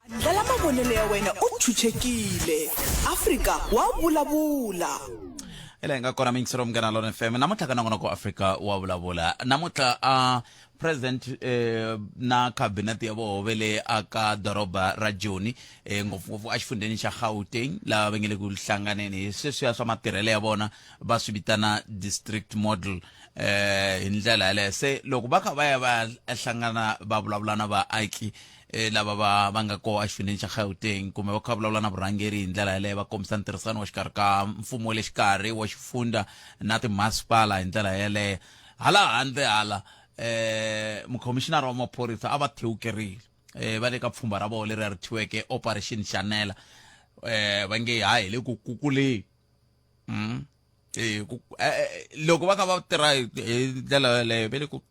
Ndlela mavonelo ya wena u chuchekile. Afrika wa vulavula. Hi laha hi nga kona miyingiselo Munghana Lona FM namuntlha ka nongonoko Afrika wa vulavula namuntlha a president na cabinet ya voho ve le aka doroba ra Joni ngopfungopfu exifundzheni xa Gauteng laha va nge le ku hlanganeni hi sweswiya swa matirhelo ya vona va swi vitana district model hi ndlela yaleyo se loko va kha va ya va hlangana va vulavula na vaaki lava va va nga koho exifundzheni xa Gauteng kumbe va kha va vulavula na vurhangeri hi ndlela yaleyo va kombisa ntirhisano wa xikarhi ka mfumo wa le xikarhi wa xifundza na timasipala hi ndlela yaleyo hala handle hala mukhomishinara wa maphorisa a va thewukerile va le ka pfhumba ra vona leri ri thyiweke Operation Shanela va nge ha hi le ku kukuleni loko va kha va tirha hi ndlela yaleyo va le ku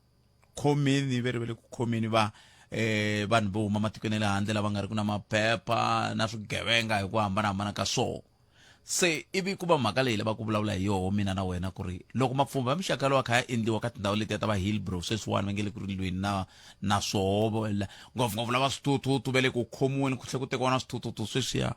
khomeni ve ri va le ku khomeni va vanhu vo huma matikweni ya le handle lava nga ri ku na maphepha na swigevenga hi ku hambanahambana ka swona se ivi ku va mhaka leyi lavaka ku vulavula hi yoho mina na wena ku ri loko mapfhumba ya muxaka lowa kha ya endliwa ka tindhawu letiya ta va Hillbrow sweswiwani va nge le ku rilweni na na swoho ngopfungopfu lava swithuthuthu va le ku khomiweni ku tlhela ku tekiwa na swithuthuthu sweswiya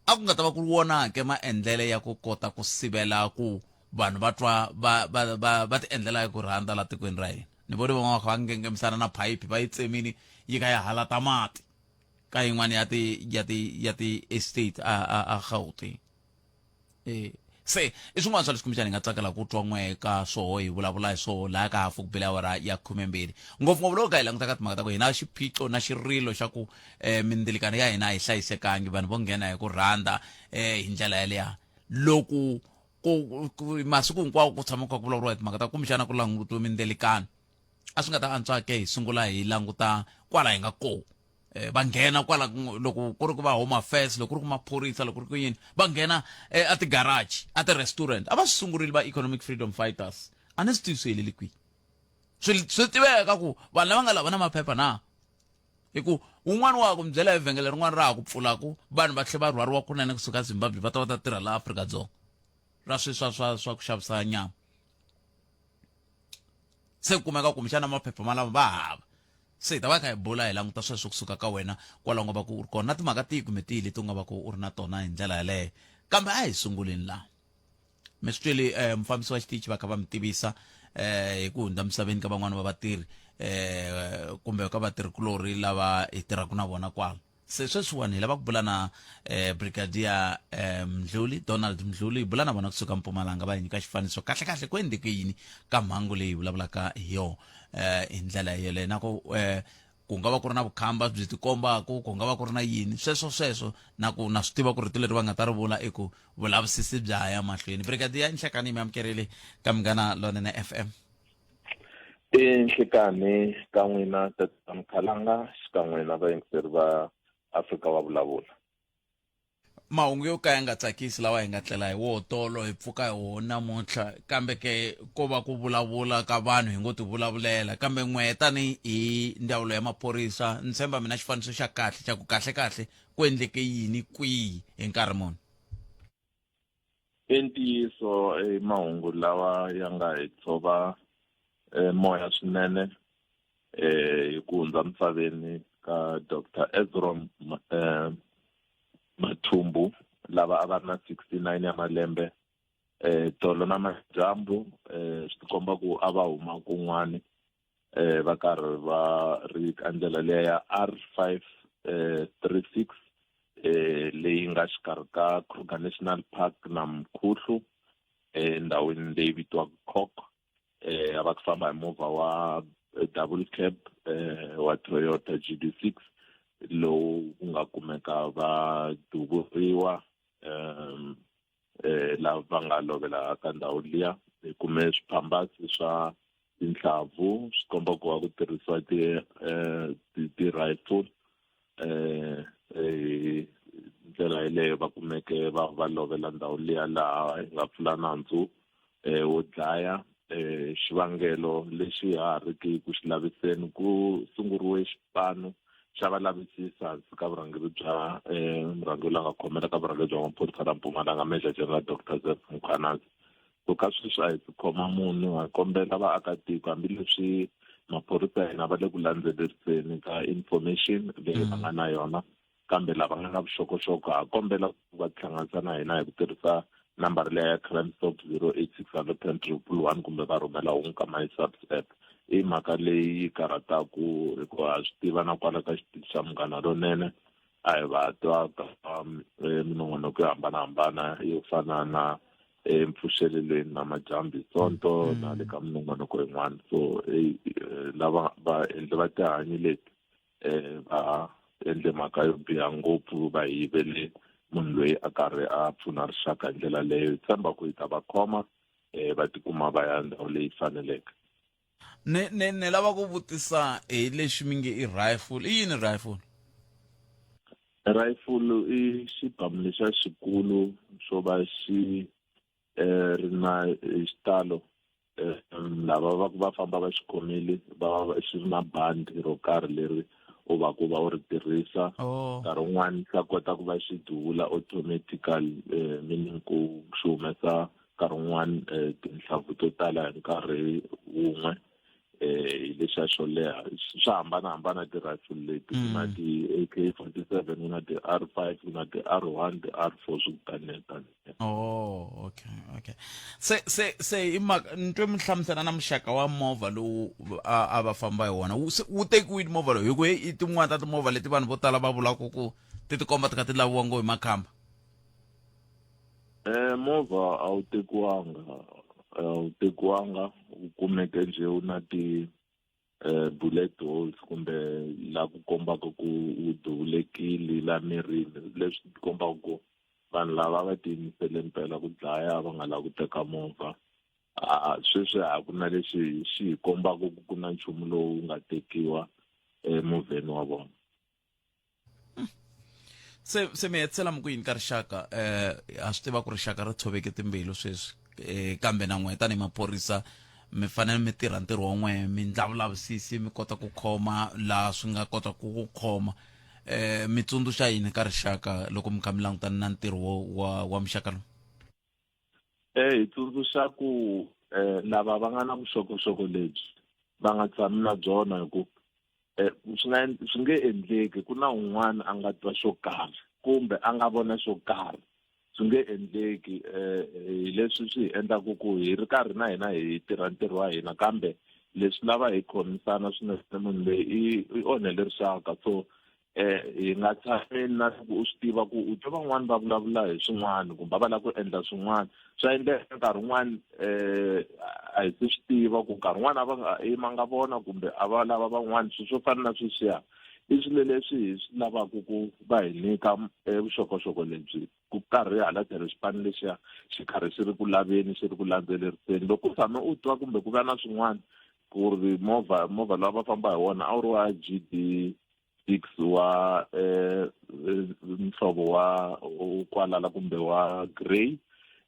a ku nga ta va ku ri wona ke maendlele ya ku kota ku sivela ku vanhu va twa va va va va ti endlela hi ku rhandza la tikweni ra hina ni vone van'wana va kha va ngengemisana na phayiphi va yi tsemini yi kha yi halata mati ka yin'wana ya ti ya ti ya ti estate a a a Gauteng se i swin'wana swa leswi kumbexana hi nga tsakela ku twa n'we ka swoho hi vulavula hi swoho laha ka hafu ku bele awara ya khumembirhi ngopfungopfu loko ka hi languta ka timhaka ta ku hina xiphiqo na xirilo xa ku mindzilikano ya hina a yi hlayisekangi vanhu vo nghena hi ku rhandza hi ndlela yaleya loko ku masiku hinkwawo ku tshama ku kha ku vulavuriwa hi timhaka ta kumbexana ku langutiwe mindzilikano a swi nga ta antswa ke hi sungula hi languta kwala hi nga kona va nghena kwala loko ku ri ku va home affairs loko ku ri ku maphorisa loko ku ri ku yini va nghena a ti-garage a ti-restaurant a va swi sungurile va economic freedom fighters a ni swi tivi swi helele kwihi swi tiveka ku vanhu lava nga lava na maphepha na hi ku wun'wana wa ku mi byela hi vhengele rin'wana ra ha ku pfulaku vanhu va tlhe va rhwariwa kunene kusuka Zimbabwe va ta va ta tirha laha Afrika-Dzonga ra swi swa swa swa ku xavisa nyama se ku kumeka kumbexana maphepha malama va hava se hi ta va kha hi bula hi languta sweswo kusuka ka wena kwala u nga va ku u ri kona na timhaka tihi kumbe tihi leti u nga va ku u ri na tona hi ndlela yaleyo kambe a hi sunguleni laha mi swi tweli mufambisi wa xitichi va kha va mi tivisa hi ku hundza misaveni ka van'wana va vatirhi kumbe ka vatirhikulorhi lava hi tirhaka na vona kwala Se sweswiwani hi lava ku bula na Brigadier Mdluli, Donald Mdluli, hi bula na vona kusuka Mpumalanga va hi nyika xifaniso kahle kahle ku endleke yini ka mhangu leyi hi vulavulaka hi yona hi ndlela yeleyo na ku ku nga va ku ri na vukhamba byi tikombaku ku nga va ku ri na yini sweswo sweswo na ku na swi tiva ku rito leri va nga ta ri vula i ku vulavisisi bya ha ya mahlweni. Brigadier Nhlekani mi amukerile ka Munghana Lonene FM. I nhlikanhi ka n'wina Tatana Mkhalanga xikan'we na vayingiseri va Afrika wa Vulavula. Mahungu yo ka ya nga tsakisi lawa hi nga tlela hi woho tolo hi pfuka hi woho namuntlha kambe ke ko va ku vulavula ka vanhu hi ngo ti vulavulela kambe n'we tani hi ndzawulo ya maphorisa ni tshemba mina xifaniso xa kahle xa ku kahle kahle ku endleke yini kwihi hi nkarhi muni. I ntiyiso i mahungu lawa ya nga hi tshova moya swinene hi ku hundza misaveni ka Doctor Ezrom Mathumbu lava a va ri na 69 ya malembe tolo na madyambu swi tikomba ku a va huma kun'wani va karhi va ri ka ndlela leya ya R 5 36 leyi nga xikarhi ka Kruger National Park na Mkhuhlu endhawini leyi vitiwaka Kok a va ku famba hi movha wa double cab wa Toyota GD6 lowu ku nga kumeka va duvuriwa lava va nga lovela ka ndhawu liya hi kume swiphambasi swa tinhlavu swi komba ku va ku tirhisiwa ti ti-rifle hi ndlela yeleyo va kumeke va va lovela ndhawu liya laha hi nga pfula nandzu wo dlaya xivangelo lexi ha ha riki ku xi laviseni ku sunguriwe xipano xa valavisisi hansi ka vurhangeri bya murhangeri la nga khomela ka vurhangeri bya maphorisa la Mpumalanga Major General Doctor Zef Mkhwanazi. So ka sweswi a hi si khoma munhu, ha kombela vaakatiko hambileswi Maphorisa ya hina va le ku landzeleriseni ka information leyi va nga na yona kambe lava nga na vuxokoxoko ha kombela ku va tihlanganisa na hina hi ku tirhisa nambara leya ya crime stop 086 10 111 kumbe va rhumela hungu ka MySAPS app. I mhaka leyi yi karhataku hikuva ha swi tiva na kwala ka xitichi xa Munghana Lonene a hi va twa ka minongonoko yo hambanahambana yo fana na empfuxelelweni na madyambu hi Sonto na le ka minongonoko yin'wana. So lava va endli va tihanyi leti va endle mhaka yo biha ngopfu va yivele munhu loyi a karhi a pfuna rixaka hi ndlela leyo. Hi tshemba ku hi ta va khoma va tikuma va ya ndhawu leyi faneleke. Ni ni ni lava ku vutisa hi lexi mi nge i rifle. I yini rifle? Rifle i xibamu lexa xikulu xo va xi ri na hi xitalo lava va va famba va xi khomile va va xi ri na bandi ro karhi leri u va ku va u ri tirhisa. Nkarhi wun'wani xa kota ku va xi duvula automatical, meaning ku xi humesa nkarhi wun'wani tinhlampfi to tala hi nkarhi wun'we, hi lexiya xo leha. Swa hambanahambana ti-rifle leti, ku na ti-AK-47, ku na ti-R5, ku na ti-R1, ti-R4, swi ku taniya taniya. Oh, okay, okay. Se se se i mhaka ni twe mi hlamusela na muxaka wa movha lowu a va famba hi wona. Wu se wu tekiwile movha lowu hi ku i tin'wana ta timovha leti vanhu vo tala va vulaka ku ti tikomba ti kha ti laviwa ngopfu hi makhamba. Movha a wu tekiwanga, a wu tekiwanga, wu kumeke njhe wu na ti bullet holes kumbe la ku kombaka ku wu duvulekile la mirini, leswi kombaka ku vanhu lava va tiyimisele mpela ku dlaya va nga lavi ku teka movha. A sweswi a ku na lexi xi hi kombaka ku ku na nchumu lowu nga tekiwa emovheni wa vona. Se se mi hetisela mi ku yini ka rixaka? Ha swi tiva ku rixaka ri tshoveke timbilu sweswi, kambe na n'we tanihi maphorisa mi fanele mi tirha ntirho wa n'we, mi ndla vulavisisi, mi kota ku khoma laha swi nga kota ku ku khoma. Mi tsundzuxa yini ka rixaka loko mi kha mi langutana na ntirho wo wa muxaka lowu? Hi tsundzuxa ku lava va nga na vuxokoxoko lebyi va nga tshami na byona, hi ku swi nga swi nge endleki ku na un'wana a nga twa xo karhi kumbe a nga vona xo karhi, swi nge endleki. Hi leswi swi hi endlaku ku hi ri karhi na hina hi tirha ntirho wa hina, kambe leswi lava hi khomisana swinene munhu loyi i onhele rixaka. So hi nga tshameli na loko u swi tiva ku u twa van'wani va vulavula hi swin'wana kumbe va lava ku endla swin'wana, swa endleka nkarhi wun'wani a hi se swi tiva ku nkarhi wun'wani a va nga yimanga vona kumbe a va lava van'wani swilo swo fana na sweswiya. I swilo leswi hi swi lavaka ku va hi nyika vuxokoxoko lebyi ku karhi hala tlhelo xipano lexiya xi karhi xi ri ku laveni, xi ri ku landzeleriseni. Loko u tshame u twa kumbe ku va na swin'wana ku ri movha lowu va famba hi wona a wu ri wa GD6 wa muhlovo wa kwalala kumbe wa grey,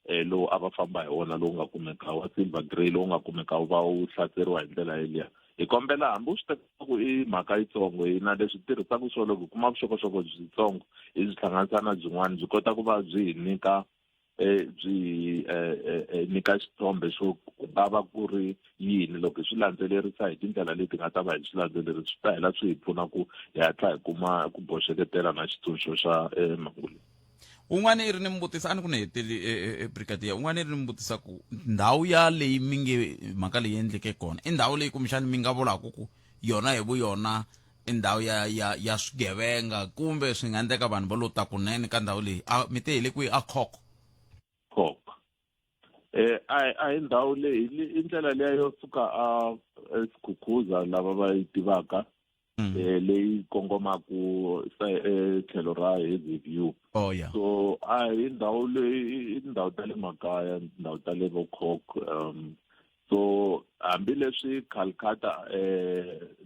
lowu a va famba hi wona lowu nga kumeka wa silver grey lowu nga kumeka wu va wu hlaseriwa hi ndlela yeliya. Hi kombela hambi u swi teka ku i mhaka yitsongo, hina leswi tirhisaka swona loko hi kuma vuxokoxoko byitsongo hi byi hlanganisa na byin'wana byi kota ku va byi hi nyika byi hi nyika xithombe xo ku nga va ku ri yini. Loko hi swi landzelerisa hi tindlela leti nga ta va hi swi landzelerisa, swi ta hela swi hi pfuna ku hi hatla hi kuma ku boxeketela na xitsundzuxo xa mhangu leyi. Un'wana i ri ni mi vutisa, a ni ku ni heteli brigadier, un'wana i ri ni mi vutisa ku ndhawu ya leyi mi nge mhaka leyi endleke kona i ndhawu leyi kumbexani mi nga vulaka ku yona hi vuyona i ndhawu ya swigevenga, kumbe swi nga endleka vanhu va lo ta kunene ka ndhawu leyi? A mi te hi le kwihi? A Khokho? Khokho. A hi ndhawu leyi, i ndlela liya yo suka a Skukuza lava va yi tivaka, leyi kongomaku tlhelo ra Hazyview. Oh, yeah. So a hi ndhawu leyi, i tindhawu ta le makaya, tindhawu ta le Vokhok. So hambileswi Calcutta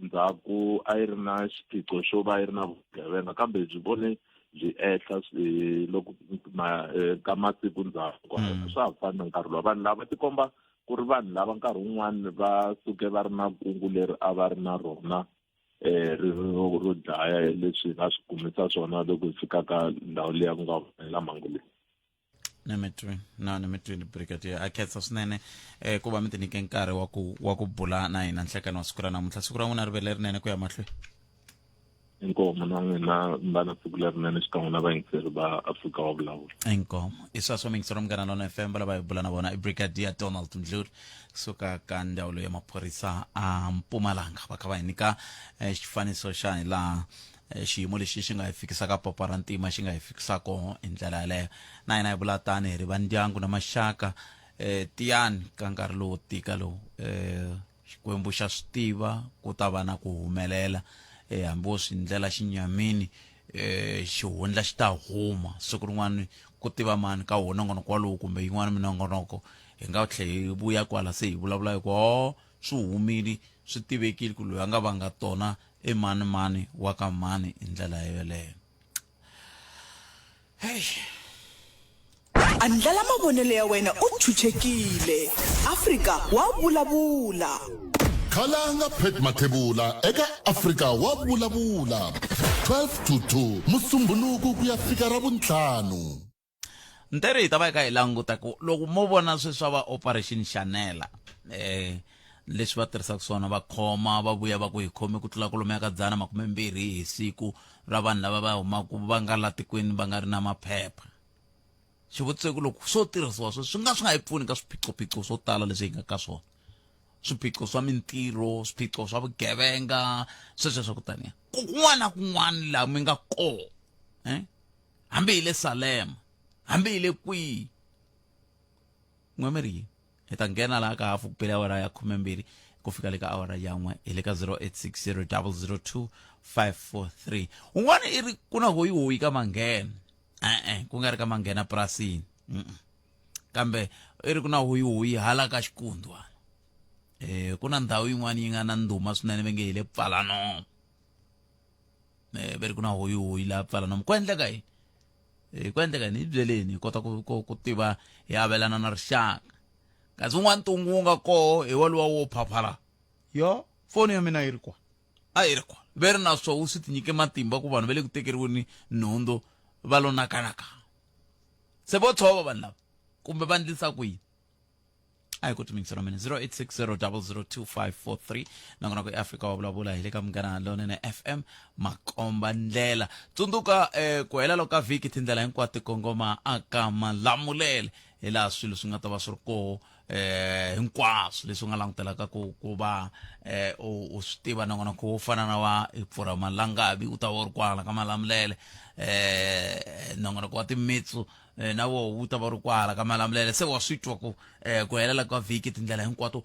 ndzhaku a yi ri na xiphiqo xo va yi ri na vugevenga, kambe byi vone byi ehla loko ka masiku ndzhaku. Swa ha fani na nkarhi lowu vanhu lava tikomba ku ri vanhu lava nkarhi wun'wani va suke va ri na kungu leri a va ri na rona ri ro dlaya, leswi hi nga swi kumisa swona loko hi fika ka ndhawu liya ku nga humelela mhangu leyi. Ni mi twini na ni mi twini brigadier a khensa swinene eh ku va mi tinyike nkarhi wa ku wa ku bula na hina nhlekani wa siku ra namuntlha siku ra n'wina ri ve lerinene ku ya mahlweni Inkomu na n'wina mi va na siku lerinene xikan'we na vayingiseri va Afrika wa Vulavula. Inkomu i sweswo miyingiseri wa Munghana Lonene FM va lava hi bula na vona i Brigadier Donald Mdluli kusuka ka ndzawulo ya maphorisa a Mpumalanga va kha va hi nyika eh, xifaniso xa hi laha eh, xiyimo lexi xi nga hi fikisaka papa ra ntima xi nga hi fikisaka hi ndlela yaleyo na hina hi vula tani hi ri va ndyangu na maxaka eh, tiyani ka nkarhi lowo tika lowu eh, Xikwembu xa swi tiva ku ta va na ku humelela eh, hambi wo swi ndlela xinyamini eh, xihundla xi ta huma siku rin'wana ku tiva mani ka wo nongonoko walowu kumbe yin'wana minongonoko hi nga tlhe hi vuya kwala se hi vulavula hi ku o swi humile swi tivekile ku loyi a nga vanga tona i mani mani wa ka mani hi ndlela yoleyo hey Andlala mavonelo ya wena u chuchekile. Afrika wa vulavula. Khalanga Pat Mathebula eka Afrika wa vulavula 12 to 2 Musumbhunuku ku ya fika Ravuntlhanu. Ntirho hi ta va hi kha hi languta ku loko mo vona sweswi swa va operation Shanela eh leswi va tirhisaka swona va khoma va vuya va ku hi khome ku tlula kwalomuya ka dzana makumembirhi hi siku ra vanhu lava va humaka va nga la tikweni va nga ri na maphepha xivutiso ku loko swo tirhisiwa sweswi swi nga swi nga hi pfuni ka swiphiqophiqo swo tala leswi hi nga ka swona swiphiqo swa mintirho swiphiqo swa vugevenga sweswo swa ku taniya kun'wana na kun'wana laha mi nga kona eh? Hambi hi le Salema hambi hi le kwihi n'we mi ri yini hi ta nghena laha ka hafu ku bele awara ya khumembirhi ku fika le ka awara ya n'we hi le ka 0860 002 543 un'wana i ri ku na hoyihoyi ka manghena e-e ku nga ri ka manghena purasini mm kambe i ri ku na hoyihoyi hala ka xikundwana eh ku na ndhawu yin'wana yi nga na ndhuma swinene va nge hi le pfalanomo eh va ri ku na hoyihoyi laha pfalanomo ku endleka yini Eh, ku endleka yini hi byeleni hi kota ku, ku, ku tiva hi avelana na rixaka kasi un'wana ntungu wu nga koho hi waluwa wo phaphala yo foni ya mina yi ri kwa a yi ri kwa ve ri na swo wu swi tinyike matimba ku vanhu va le ku tekeriweni nhundzu va lo nakanaka se vo tshova vanhu lava kumbe va ndlisa ku yini a hi ku timingisa mina 0860002543 nakona ku eafrika wa vulavula hi le ka munghana lonene fm makomba ndlela tsundzuka eh, ku hela loko ka vhiki tindlela hinkwato ti kongoma aka malamulele hi laha swilo swi nga ta va swi ri koho eh hinkwaswo leswi u nga langutelaka ku ku va eh u swi tiva nongonoko wo fana na wa hi pfurha malangavi u ta va u ri kwala ka malamulele eh nongonoko wa timitsu eh, na woho wu ta va ri kwala ka malamulele se wa swi twa ku eh, ku helela ka vhiki tindlela hinkwato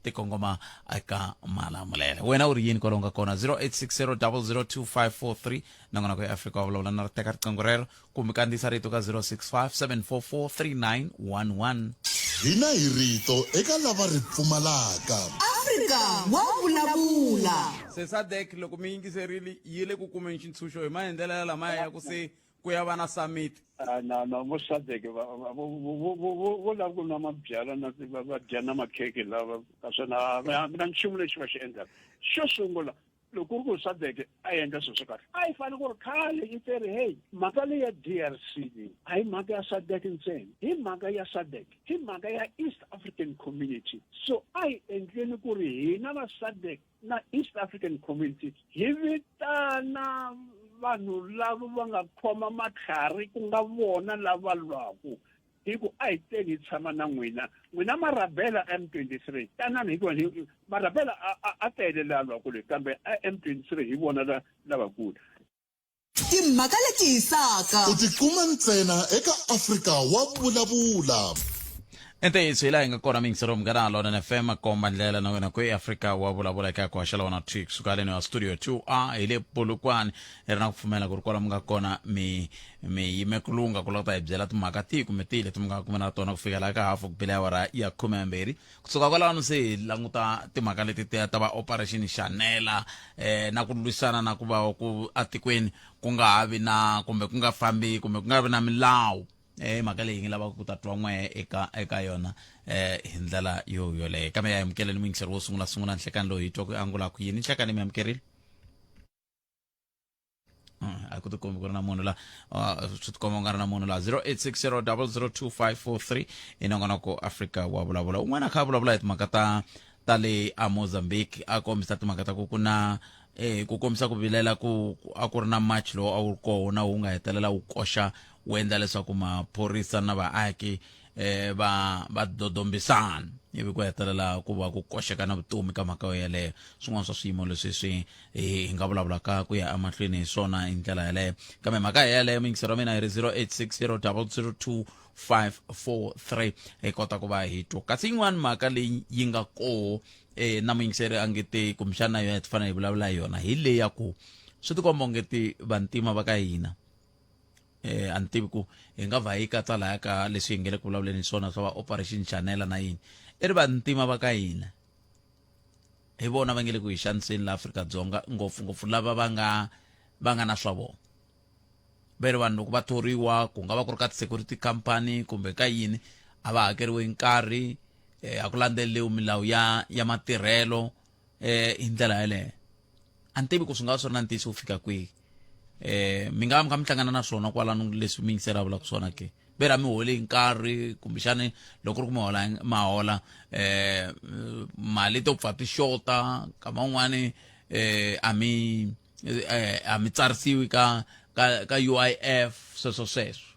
ti kongoma eka malamulele wena u ri yini kwalomu ka kona 0860002543 nongonoko ya afrika wa vulavula na ri teka riqingho rero kumbe kandziyisa rito ka 065 744 3911 Hina hi rito eka lava ri pfumalaka. Afrika wa vulavula. Se SADC loko mi yingiserile yi le ku kumeni xintshunxo hi maendlelo lamaya ya ku se ku ya va na summit Ah, na na vo SADC va va- vo vo- vo- vo- vo lava ku nwa mabyalwa na va va dya na makhekhe lava naswona a va na nchumu lexi va xi endlaka xo sungula loko ku ri ku SADC a endla swilo swa kahle a yi fanele ku ri khale yi teri hey mhaka leyi ya DRC leyi a hi mhaka ya SADC ntsena hi mhaka ya SADC hi mhaka ya East African Community so a hi endleni ku ri hina va SADC na East African Community hi vitana vanhu lava va nga khoma matlhari ku nga vona lava lwaku hi ku a hi teni hi tshama na n'wina n'wina marabela M23 tanani hikuva marabela a tele la lwaku leyi kambe a M23 hi vona lavakulu Timhaka leti hisaka. U ti kuma ntsena eka Afrika wa Vulavula. I ntiyiso hi laha hi nga kona miyingisero munghana lonene fm komba ndlela na wena ku eafrika wa vulavula eka ku haxela wona t kusuka haleni wa studio 2 a hi le polokwane hi ri na ku pfumela ku ri kwala mi nga kona mi mi yime ku lungha ku lava ku ta hi byela timhaka tihi kumbe tihi leti mi nga kumana na tona ku fikela ka hafu ku bile awara ya khumembirhi kusuka kwalano se hi languta timhaka leti ti ta va operation shanela eh na ku lwisana na ku va ku atikweni ku nga ha vi na kumbe ku nga fambi kumbe ku nga vi na milawu eh mhaka leyi ngi lavaka ku ta twa n'we eka eka yona eh hi ndlela yo yoleyo kambe ya amukeleni muyingiseri wo sungula sungula nhlekani loyi hi twa ku angula ku yini nhlekani mi amukerile A ku tikombi ku ri na munhu la swi tikomba ku nga ri na munhu la 0860 002543 i nongonoko Afrika wa vulavula un'wana a kha a vulavula hi timhaka ta ta le a Mozambique a kombisa timhaka ta ku ku na eh ku kombisa ku vilela ku a ku ri na march lowu a wu ri kona wu nga hetelela wu koxa wu endla leswaku maphorisa na vaaki eh va va dodombisana ivi ku hetelela ku va ku koxeka na vutomi ka mhaka yeleyo swin'wana swa swiyimo leswi swi hi nga vulavulaka ku ya emahlweni hi swona hi ndlela yeleyo kambe mhaka yeleyo muyingiseri wa mina hi ri 0860 002 543 hi kota ku va hi twa kasi yin'wana mhaka leyi yi nga koho eh, na muyingiseri a nge te kumbexana na yona hi fanele hi vulavula hi yona hi leyi ya ku swi tikomba onge ti vantima va ka hina eh a ni tivi ku hi nga va hi katsa laya ka leswi hi nge le ku vulavuleni hi swona swa va operation chanela na yini i ri vantima va ka hina hi vona va nge le ku hi xaniseni la Afrika-Dzonga ngopfungopfu lava va nga va nga na swa vona ve ri vanhu loko va thoriwa ku nga va ku ri ka ti-security company kumbe ka yini a va hakeriwi hi nkarhi eh, a ku landzeleriwi milawu ya ya matirhelo eh, hi ndlela yeleyo a ni tivi ku swi nga va swi ri na ntiyiso wo fika kwihi eh mi nga va mi kha mi hlangana na swona kwalano leswi mi yingisela vulaka swona ke ve ra mi holi hi nkarhi kumbexani loko ri ku mi hola ma hola eh mali to pfa ti xota nkama wun'wani eh a mi eh, a mi tsarisiwi ka ka ka UIF sweswo sweswo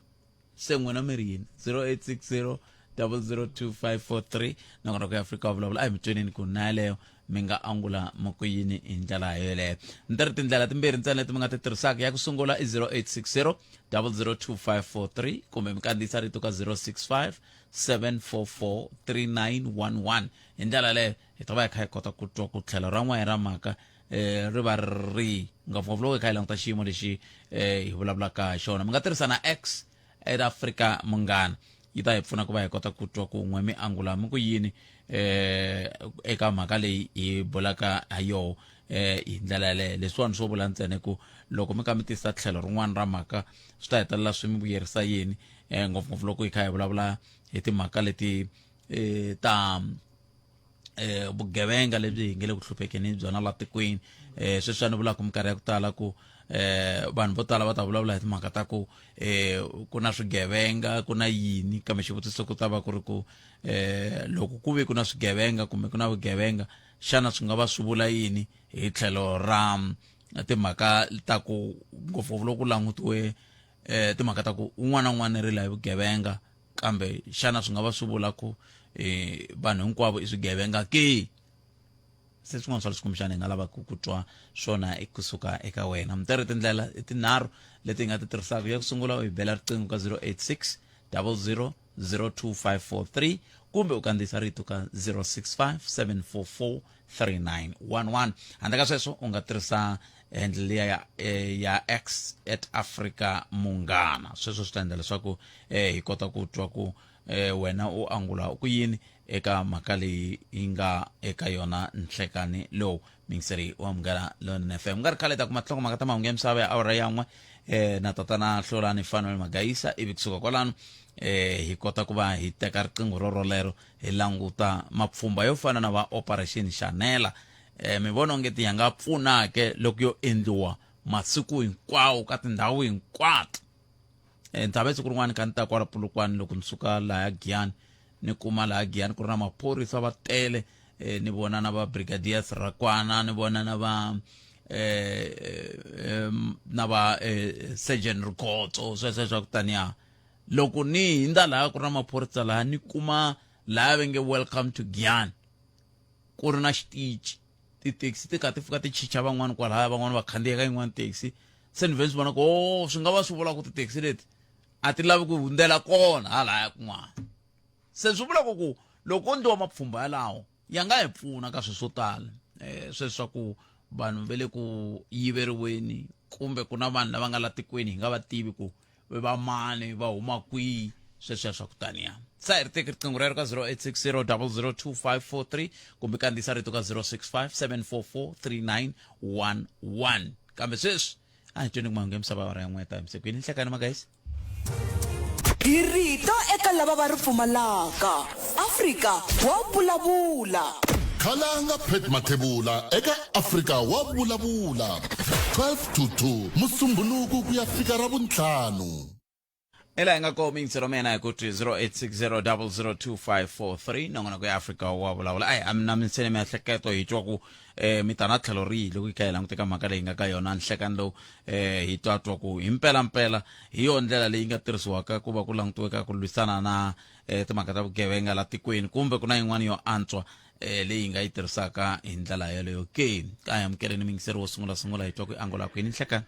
se n'wina mi ri yini 0860 002543 nakona ku ya Afrika wa vulavula a hi mi tweneni ku na yaleyo mi nga angula mi ku yini hi ndlela yoleyo ni ta ri tindlela timbirhi ntsena leti mi nga ti tirhisaka ya ku sungula i 0860 002543 kumbe mi kandziyisa rito ka 065 744 3911 hi ndlela yaleyo hi ta va hi kha hi kota ku twa ku tlhelo ra n'wana ra mhaka eh ri va ri ngopfungopfu loko hi kha hi languta xiyimo lexi eh hi vulavulaka hi xona mi nga tirhisa na x at Africa Munghana yi ta hi pfuna ku va hi kota ku twa ku n'we mi angula mi ku yini eh eka mhaka leyi hi bulaka ha yoho eh hi ndlela yaleyo leswiwani swo vula ntsena ku loko mi kha mi tisa tlhelo rin'wana ra mhaka swi ta hetelela swi mi vuyerisa yini eh ngopfungopfu loko hi kha hi vulavula hi timhaka leti eh ta eh vugevenga lebyi hi nge le ku hluphekeni hi byona la tikweni eh sweswi a ni vulaka minkarhi ya ku tala ku eh vanhu vo tala va ta vulavula hi timhaka ta ku eh ku na swigevenga ku na yini kambe xivutiso ku ta va ku ri ku eh loko ku ve ku na swigevenga kumbe ku na vugevenga xana swi nga va swi vula yini hi tlhelo ra timhaka ta ku ngopfungopfu loko ku langutiwe eh timhaka ta ku un'wana na un'wana ri la hi vugevenga kambe xana swi nga va swi vula ku eh, vanhu hinkwavo i swigevenga ke se swin'wana swa leswi kumbexana hi nga lavaka ku twa swona kusuka eka wena muteri tindlela i tinharhu leti hi nga ti tirhisaka ya ku sungula u hi bela riqingho ka 086 00 02543 kumbe u kandziyisa rito ka 065 744 3911 handle ka sweswo u nga tirhisa handle liya ya, eh, ya x at africa munghana sweswo swi ta endla leswaku eh, hi kota ku twa ku eh, wena u angula ku yini eka mhaka leyi yi nga eka yona nhlekani lowu mingiseri wa munghana lonene fm nga ri khale ta kuma tinhlokomhaka ta mahungu ya misava ya awara yan'we eh, na tatana hlolani fanuel magayisa ivi kusuka kwalano eh, hi kota ku va hi teka riqingho ro rolero hi languta mapfhumba yo fana na va operation shanela eh, mi vona onge ti ya nga pfuna ke loko yo endliwa masiku hinkwawo ka tindhawu hinkwato eh, ni tshame siku rin'wana ka ni ta kwala Polokwane loko ni suka lahaya Giyani ni kuma laha Giyani ku ri na maphorisa va tele eh, ni vona na va brigadiers Rakwana ni vona na va eh, eh, na va eh, surgeon Rikhotso sweswo swa ku taniya loko ni hindza laha ku ri na maphorisa laha ni kuma laha va nge welcome to Giyani ku ri na xitici tithekisi ti kha ti fika ti chicha van'wani kwalaya van'wani va khandziya ka yin'wani taxi se ni vhe swi vona ku o oh, swi nga va swi vula ku tithekisi leti a ti lavi ku hundzela kona halaya kun'wana se swi vula ku ku loko ko ndliwa mapfhumba yalawo ya nga hi pfuna ka swilo swo tala um sweswi swa ku vanhu va le ku yiveriweni kumbe ku na vanhu lava nga la tikweni hi nga va tivi ku va mani va huma kwihi sweswiya swa ku taniya sa hi ri teki riqingho rero ka 0860 002543 kumbe kandziyisa rito ka 065 744 3911 kambe sweswi a hi tweni ku mahungu ya misava awara ya n'we ta misikwini nhlekani magayisi Hi rito eka lava va ri pfumalaka. Afrika wa vulavula. Khalanga Pat Mathebula eka Afrika wa vulavula 12 to 2 Musumbhunuku ku ya fika Ravuntlhanu. Ela hi nga ko miyingiselo mina hi ku ti 0860002543 nongonoko ya Afrika wa vulavula. Ai a mi na minsene miehleketo hi twa ku mi ta na tlhelo rihi loko hi kha hi langute ka mhaka leyi nga ka yona nhlekani lowu hi twa twa ku hi mpela mpela hi yona ndlela leyi nga tirhisiwaka ku va ku langutiwe ka ku lwisana na timhaka ta vugevenga la tikweni kumbe ku na yin'wana yo antswa leyi hi nga yi tirhisaka hi ndlela yeleyo ke. Ka hi amukeleni miyingiseri wo sungula sungula hi twa ku angola kwini nhlekani.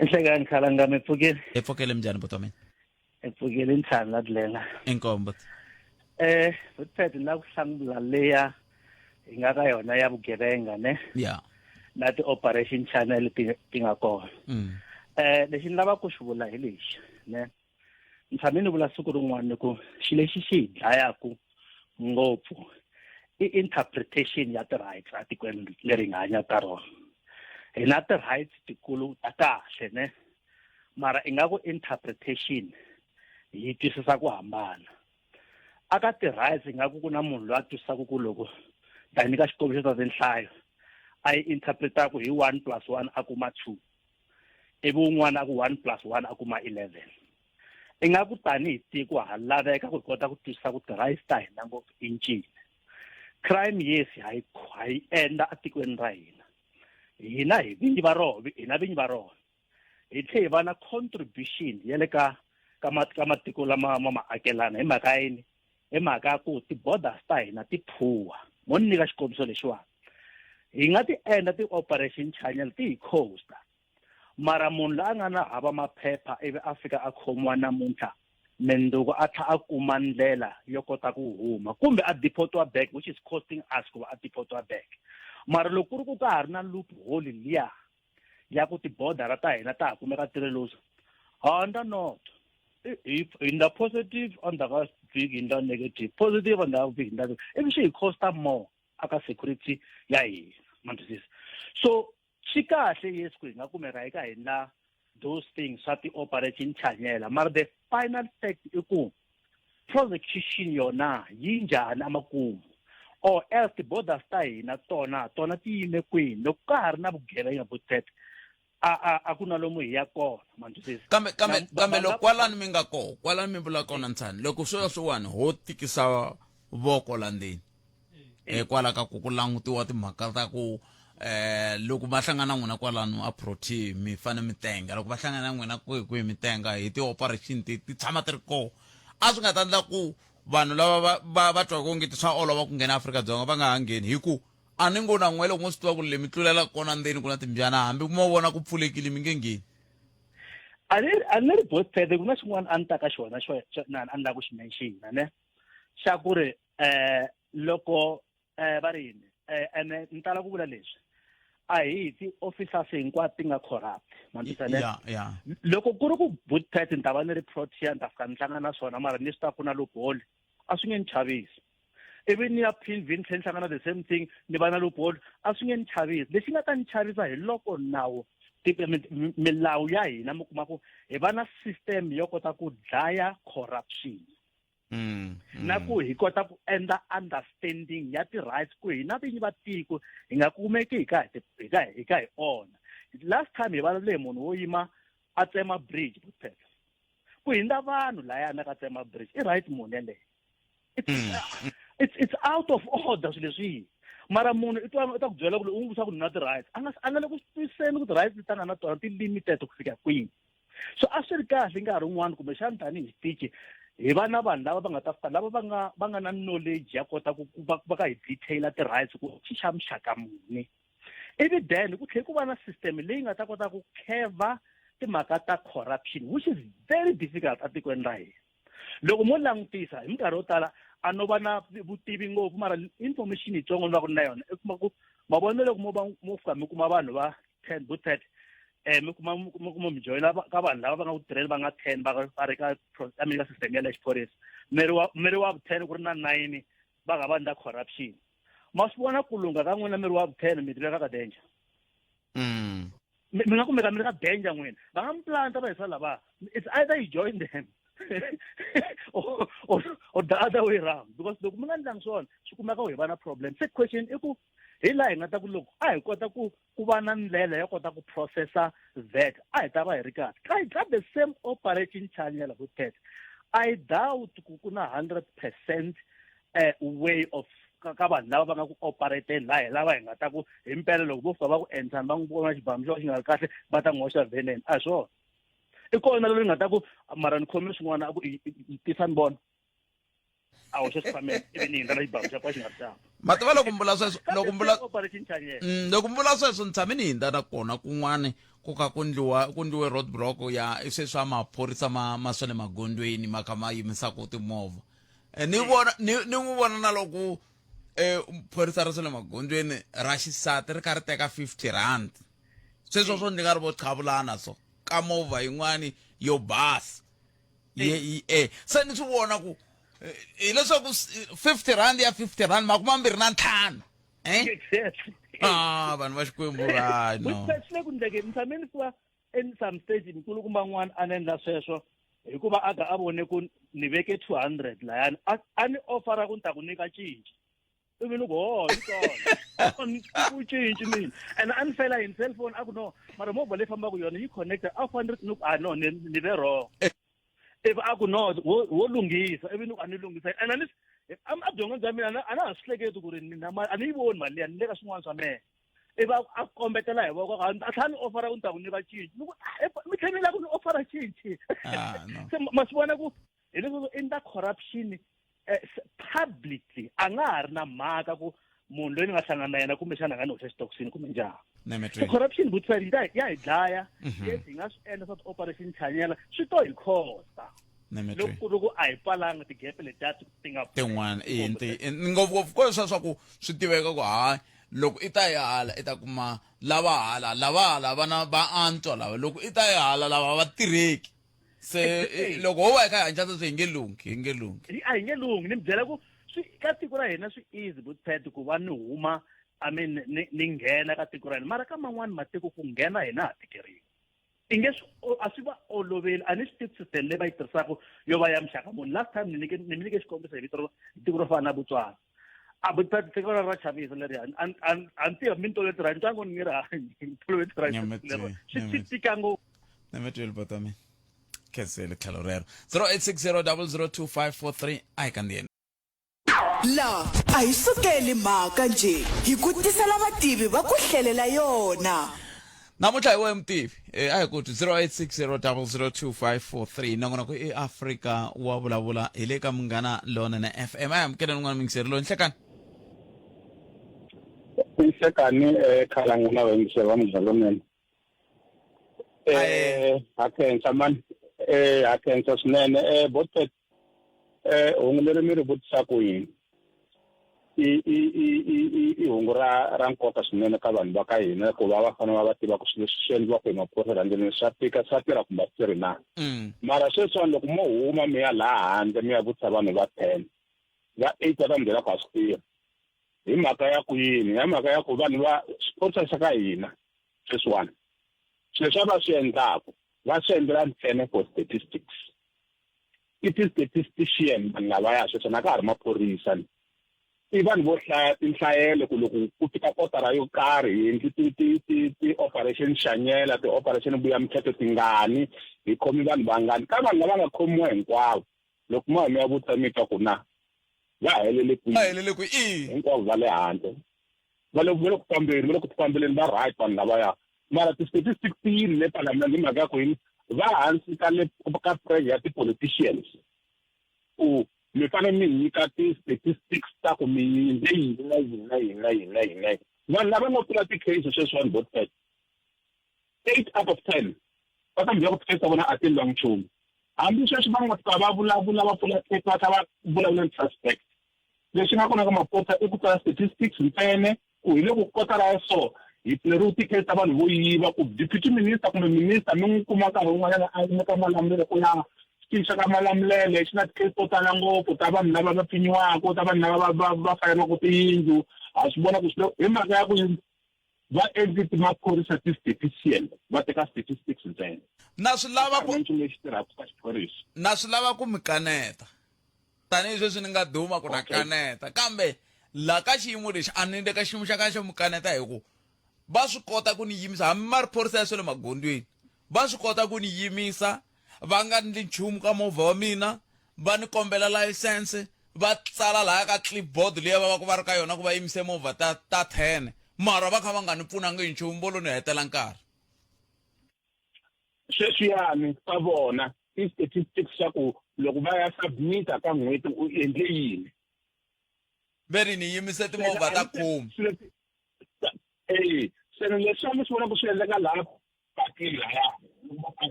Nhlekani khalanga mi pfukile. Hi pfukile minjhani buti wa mina? Hi pfukile ntlhanu la tlela. Inkomu buti. Buti ni lava ku hlamula leya hi nga ka yona ya vugevenga ne? Yeah. Na ti-operation channel ti ti nga kona. Lexi ni lavaka ku xi vula hi lexi ne? Ni tshame ni vula siku rin'wana ni ku xi lexi xi hi dlayaku ngopfu i interpretation ya ti-rights atikweni leri hi nga hanya ka rona. Hi na ti-rights tikulu ta kahle ne, mara ingaku interpretation yi twisisa ku hambana. Aka ti-rights ingaku ku na munhu loyi a twisisaka ku loko ta nyika xikombiso xa tinhlayo a yi interpretaku hi 1 plus 1 a kuma 2, ivi un'wana a ku 1 plus 1 a kuma 11. Ingaku tanihi tiko ha laveka ku hi kota ku twisisa ku ti-rights ta hina ngopfu i ncini. Crime yes ha yi ha yi endla etikweni ra hina, hina hi vinyi va rona, hina vinyi va rona. Hi tlhe hi va na contribution ya le ka ka ka matiko lama ma maakelana hi mhaka yini? Hi mhaka ya ku ti-borders ta hina ti poor. Mo ni nyika xikombiso lexiwani, hi nga ti endla ti-operation channel ti hi costa, mara munhu loyi a nga na hava maphepha ivi a fika a khomiwa namuntlha mundzuku a tlha a kuma ndlela yo kota ku huma kumbe a deportiwa back, which is costing us ku va a deportiwa back. Mara loko ku ri ku ka ha ri na loophole liya ya ku tibodara ta hina ta ha kumeka ti ri loose, handa not in the positive on the big in the negative, positive on the big in the, ivi swi hi costa more aka security ya hina, ma twisisa? So swi kahle yes ku hi nga kumeka hi ka hi na those things swa ti-operation channel, mara the final fact i ku prosecution yona yi njhani amakumu, or else ti-borders ta hina tona tona ti yime kwini loko ka ha ri na vugevenga bo tete a ku na lomu hi ya kona, ma twisisa? Kambe kambe kambe loko kwalani mi nga koho, kwalani mi vula kona ntshani, loko sweswiwani ho tikisa voko la ndzeni kwala ka ku ku langutiwa timhaka ta ku loko va hlangana na n'wina kwalano a Protea mi fane mi tenga, loko va hlangana na n'wina kwihi kwihi mi tenga hi ti-operation ti ti tshama ti ri koho, a swi nga ta endla ku vanhu lava va va va twaka onge swa olova ku nghena Afrika-Dzonga va nga ha ngheni, hi ku a ni ngo na n'we loko mo swi tiva ku le mi tlulela kona ndzeni ku na timbyana, hambi mo vona ku pfulekile mi nge ngheni. A ni a ni ri both ku na xin'wana a ni ta ka xona xo na a ni lava ku xi mention ne, xa ku ri loko va ri yini, ene ni tala ku vula leswi, a hi ti-officers hinkwato ti nga corrupt, ma twisisa ne? Loko ku ri ku bootpet ni ta va ni ri Protea ni ta fika ni hlangana na swona, mara ni swi ta ku na loophole, a swi nge ni chavisi. Ivi ni ya P N V ni tlhela ni hlangana the same thing, ni va na loophole, a swi nge ni chavisi. Lexi nga ta ni chavisa hi loko nawu milawu ya hina mi kuma ku hi va na system yo kota ku dlaya corruption. Na ku hi kota ku endla understanding ya ti-rights ku hina vinyi va tiko hi nga kumeki hi ka hi ka hi ka hi onha. Last time hi vulavule hi munhu wo yima a tsema bridge, Bootpet, ku hindza vanhu layana ka tsema bridge, i right munhu yeleyo? It's out of order swilo leswi. Mara munhu i twa u ta ku byela ku u n'wi vutisa ku ni na ti-rights, a nga a nga le ku twisiseni ku ti-rights leti a nga na tona ti limited ku fika kwini. So a swi ri kahle nkarhi wun'wani kumbexana tanihi xitichi hi va na vanhu lava va nga ta fika lava va nga va nga na knowledge ya kota ku va va ka hi detail ti-rights ku xi xa muxaka muni, ivi then ku tlhela ku va na system leyi nga ta kota ku cover timhaka ta corruption, which is very difficult etikweni ra hina. Loko mo langutisa hi minkarhi yo tala a no va na vutivi ngopfu, mara information yitsongo ni va ku ri na yona i kuma ku mavonelo loko mo va mo fika mi kuma vanhu va 10 bo 30, mi kuma mi kuma mi joyina ka vanhu lava va nga ku tirheni va nga 10 va va ri ka I mean ka system ya le xiphorisa, mi ri wa mi ri wa vu 10 ku ri na 9 va nga va endla corruption, ma swi vona ku lungha ka n'wina mi ri wa vu 10 mi tiveka ka danger. Mi nga kumeka mi ri ka danger n'wina, va nga mi planta va hisa lava. It's either you join them. Or the other way round, because loko mi nga ndlangi swona swi kumeka ku hi va na problem. Se question i ku hi laha hi nga ta ku loko a hi kota ku va na ndlela yo kota ku processa VAT, a hi ta va hi ri kahle ka the same operation channel with that. I doubt ku na 100% way of ka vanhu lava va nga ku operateni laha hi lava hi nga ta ku hi mpela loko vo fika va ku endlani va n'wi vona xibamu xo xi nga ri kahle va ta n'wi hoxa veneni. A hi swona, i kona loyi nga ta ku mara ni khome swin'wana a ku tisa ni vona a hoxa xikhwameni ivi ni hindza na xibamu xa ka xi nga ri xana. Ma tiva loko mbula sweswo loko mbula operation chanyela. Loko mbula sweswo ni tshame ni hindza na kona kun'wani ku kha ku ndliwa ku ndliwe road block ya sweswi maphorisa ma swa le magondzweni ma kha ma yimisaka timovha. Ni vona ni n'wi vona na loko phorisa ra swa le magondzweni ra xisati ri kha ri teka 50 rand sweswo swo ni nga ri vo qhavulana so ka movha yin'wani yo basa ye se ni swi vona ku hileswaku 50 rand ya 50 rand 25. Exactly. Ah, vanhu va Xikwembu va no. Swi le ku ndlekeni ni tshame ni fika in some stage nkulukumba n'wana a ni endla sweswo hikuva a ka a vone ku ni veke 200 layani a ni offera ku ni ta ku nyika cinci ivi ni ku ho yi kona ku cinci mina and a ni fela hi cellphone a ku no mara movha leyi fambaka yona yi connecta a fanele ni ku a no ni ve wrong ivi a ku no wo lunghisa ivi ni ku a ni lunghisa and a ni a byongweni bya mina a na ha swi hleketi ku ri ni na mali a ni yi voni mali liya ni le ka swin'wana swa mehe ivi a kombetela hi voko a tlhela ni offera ku ni ta ku nyika cinci ni ku mi tlhela mi lava ku ni offera cinci. Se ma swi vona ku hi leswaku i ndla corruption publicly a nga ha ri na mhaka ku munhu loyi ni nga hlangana na yena kumbexana a nga ni hoxa xitokisini kumbe njhani. Se corruption vutisa ya hi dlaya. Yes, hi nga swi endla swa ti-operation chanyela swi to hi costa loko ku ri ku a hi pfalanga tigepe letiya ti nga tin'wana i ngopfungopfu ko swa swa ku swi tiveka ku hayi loko i ta ya hala i ta kuma lava hala lava hala vana va antswa lava loko i ta ya hala lava va tirheki se loko ho va hi kha hi hatlisa swi hi nge lunghi hi nge lunghi. A hi nge lunghi ni mi byela ku swi ka tiko ra hina swi easy butpet ku va ni huma, I mean ni nghena ka tiko ra hina, mara ka man'wani matiko ku nghena hina ha tikeriwa i nge swi a swi va oloveli. A ni swi tivi system leyi va yi tirhisaka yo va ya muxaka muni. Last time ni mi nyike xikombiso hi vito ro tiko ro fana na Botswana. A butpet tiko ra chavisa leriya a ni tiva mi ni toloveti ra ni twa ngo ni nge ri hanyi ni toloveti ra swi tika ngopfu. Nyametweni botami khensele tlhelo rero 0860 002543 a hi kandziyeni. La a hi sukeli mhaka njhe hi ku tisela vativi va ku hlelela yona. Namuntlha hi wehe mutivi. A hi ku twi 0860 002543 nongonoko i Afrika wa vulavula hi le ka Munghana Lonene FM. A hi amukeleni un'wana muyingiseri loyi. Nhlekani. Nhlekani khalanga na vayingiseri va Munghana Lonene. Ha khensa mani, ha khensa swinene botpet. Hungu leri mi ri vutisaka yini i hungu ra nkoka swinene ka vanhu va ka hina ku va va fanele va va tiva ku swilo leswi swi endliwaka hi maphorisa la ndleleni swa tika swa tirha kumbe a swi tirhi na. Mara sweswiwani loko mo huma mi ya laha handle mi ya vutisa vanhu va 10 va 8 va ta mi byela ku a swi tirhi hi mhaka ya ku yini, hi mhaka ya ku vanhu va xiphorisa xa ka hina sweswiwani swilo leswi va swi endlaku va swi endlela ntsena for statistics. I ti-statistician vanhu lavaya sweswi na ka ha ri maphorisa ni i vanhu vo hlaya tinhlayelo ku loko ku fika kotara yo karhi hi endli ti-operation xanyela ti-operation vuya mithetho tingani hi khomi vanhu vangani ka vanhu lava nga khomiwa hinkwavo loko mo ya mi ya vutisa mi twa ku na va helele kwihi. Va helele kwihi. Hinkwavo va le handle va le va le ku fambeni va le ku tifambeleni va right vanhu lavaya. Mara ti-statistics ti yini le palamende hi mhaka ya ku yini va hansi ka le ka pressure ya ti-politicians ku mi fanele mi nyika ti-statistics ta ku mi yindle yini na yini na yini na yini na yini na yini. Vanhu lava nga pfula ti-case sweswiwani botpet 8 out of 10 va ta mi byela ku ti-case ta vona a ti endliwangi nchumu hambi sweswi va nga fika va vulavula va pfula case va tlha va vulavula ni suspect. Leswi nga kona ka maphorisa i ku tsala statistics ntsena ku hi le ku kotara ya so hi pfuleriwe ti-case ta vanhu vo yiva ku deputy minister kumbe minister mi n'wi kuma nkarhi wun'wanyana a yime ka Malamulele ku ya xitichi xa ka Malamulele xi na ti-case to tala ngopfu ta vanhu lava va pfinyiwaka ta vanhu lava va fayeriwaka tiyindlu. Ha swi vona ku swi hi mhaka ya ku Va endli ti maphorisa ti-statistician, va teka statistics ntsena. Na swi lava ku nchumu lexi tirhaka ka xiphorisa. Na swi lava ku mi kaneta. Tanihi sweswi ni nga duma ku na kaneta, kambe la ka xiyimo lexi a ni le ka xiyimo xa ka xo mi kaneta hi ku va swi kota ku ni yimisa hambi ma ri phorisa ya swa le magondzweni va swi kota ku ni yimisa va nga ndli nchumu ka movha wa mina va ni kombela layisense va tsala laya ka clipboard liya va va ku va ri ka yona ku va yimise movha ta ta 10 mara va kha va nga ni pfunangi hi nchumu vo lo ni hetela nkarhi. Sweswiyani ka vona i statistics xa ku loko va ya submit-a ka n'hweti u endle yini. Ve ri ni yimise timovha ta khume. E se leswi mi swi vonaka swi endleka laha patwini laya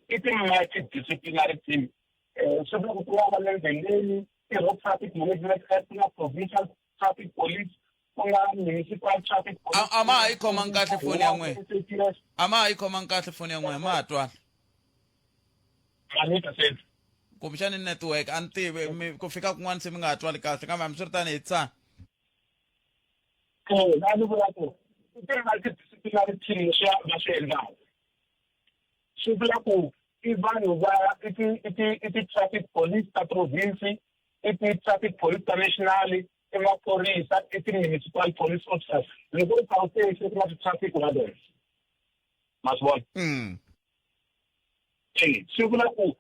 i ti-multidisciplinary team. Swi vula ku ku nga va le ndleleni i-road traffic management act, ku nga provincial traffic police, ku nga municipal traffic police. A ma ha yi khomangi kahle foni ya n'wina, a ma ha yi khomangi kahle foni ya n'wina, ma ha twala. Kumbexani network a ni tivi, ku fika kun'wana se mi nga ha twali kahle, kambe hambiswiritano hi tsana. A ni vula ku i ti-multidisciplinary team leswiya va swi endlaka swi vula ku i vanhu va i ti i ti i ti-traffic police ta province, i ti-traffic police ta national, i maphorisa, i ti-municipal police officers. Loko ri Gauteng se ku na ti-traffic wardens, ma swi vona? E swi vula ku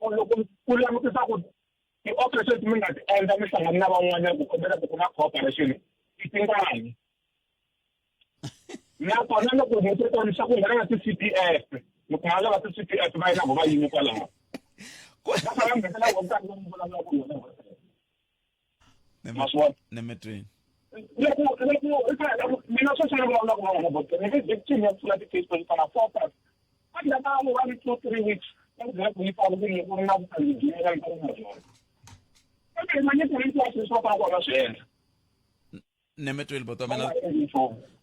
loko ku langutisa ku ti-operation leti mi nga ti endla mi hlangana na van'wanyana ku kombela ku ku na cooperation i tingani, nakona loko mi kombisa ku nghena na ti-C P F, mi kuma lava ti-C P F va yena vo va yimi kwalaho va kha va nghenela vo karhi va vulavula ku yona ma swi vona? Nemetweni. Loko mina sweswi ni vulavulaka na wena bot, ni ve victim ya ku pfula ti-case police na four times a ndla ka 1, 2, 3 weeks va ku byela ku yi pfala ku ku ri na ku kandziyela nkarhi na byona, kambe hi manyiko hinkwaswo leswi va faneleke va swi endla. Nemetweni bot wa mina,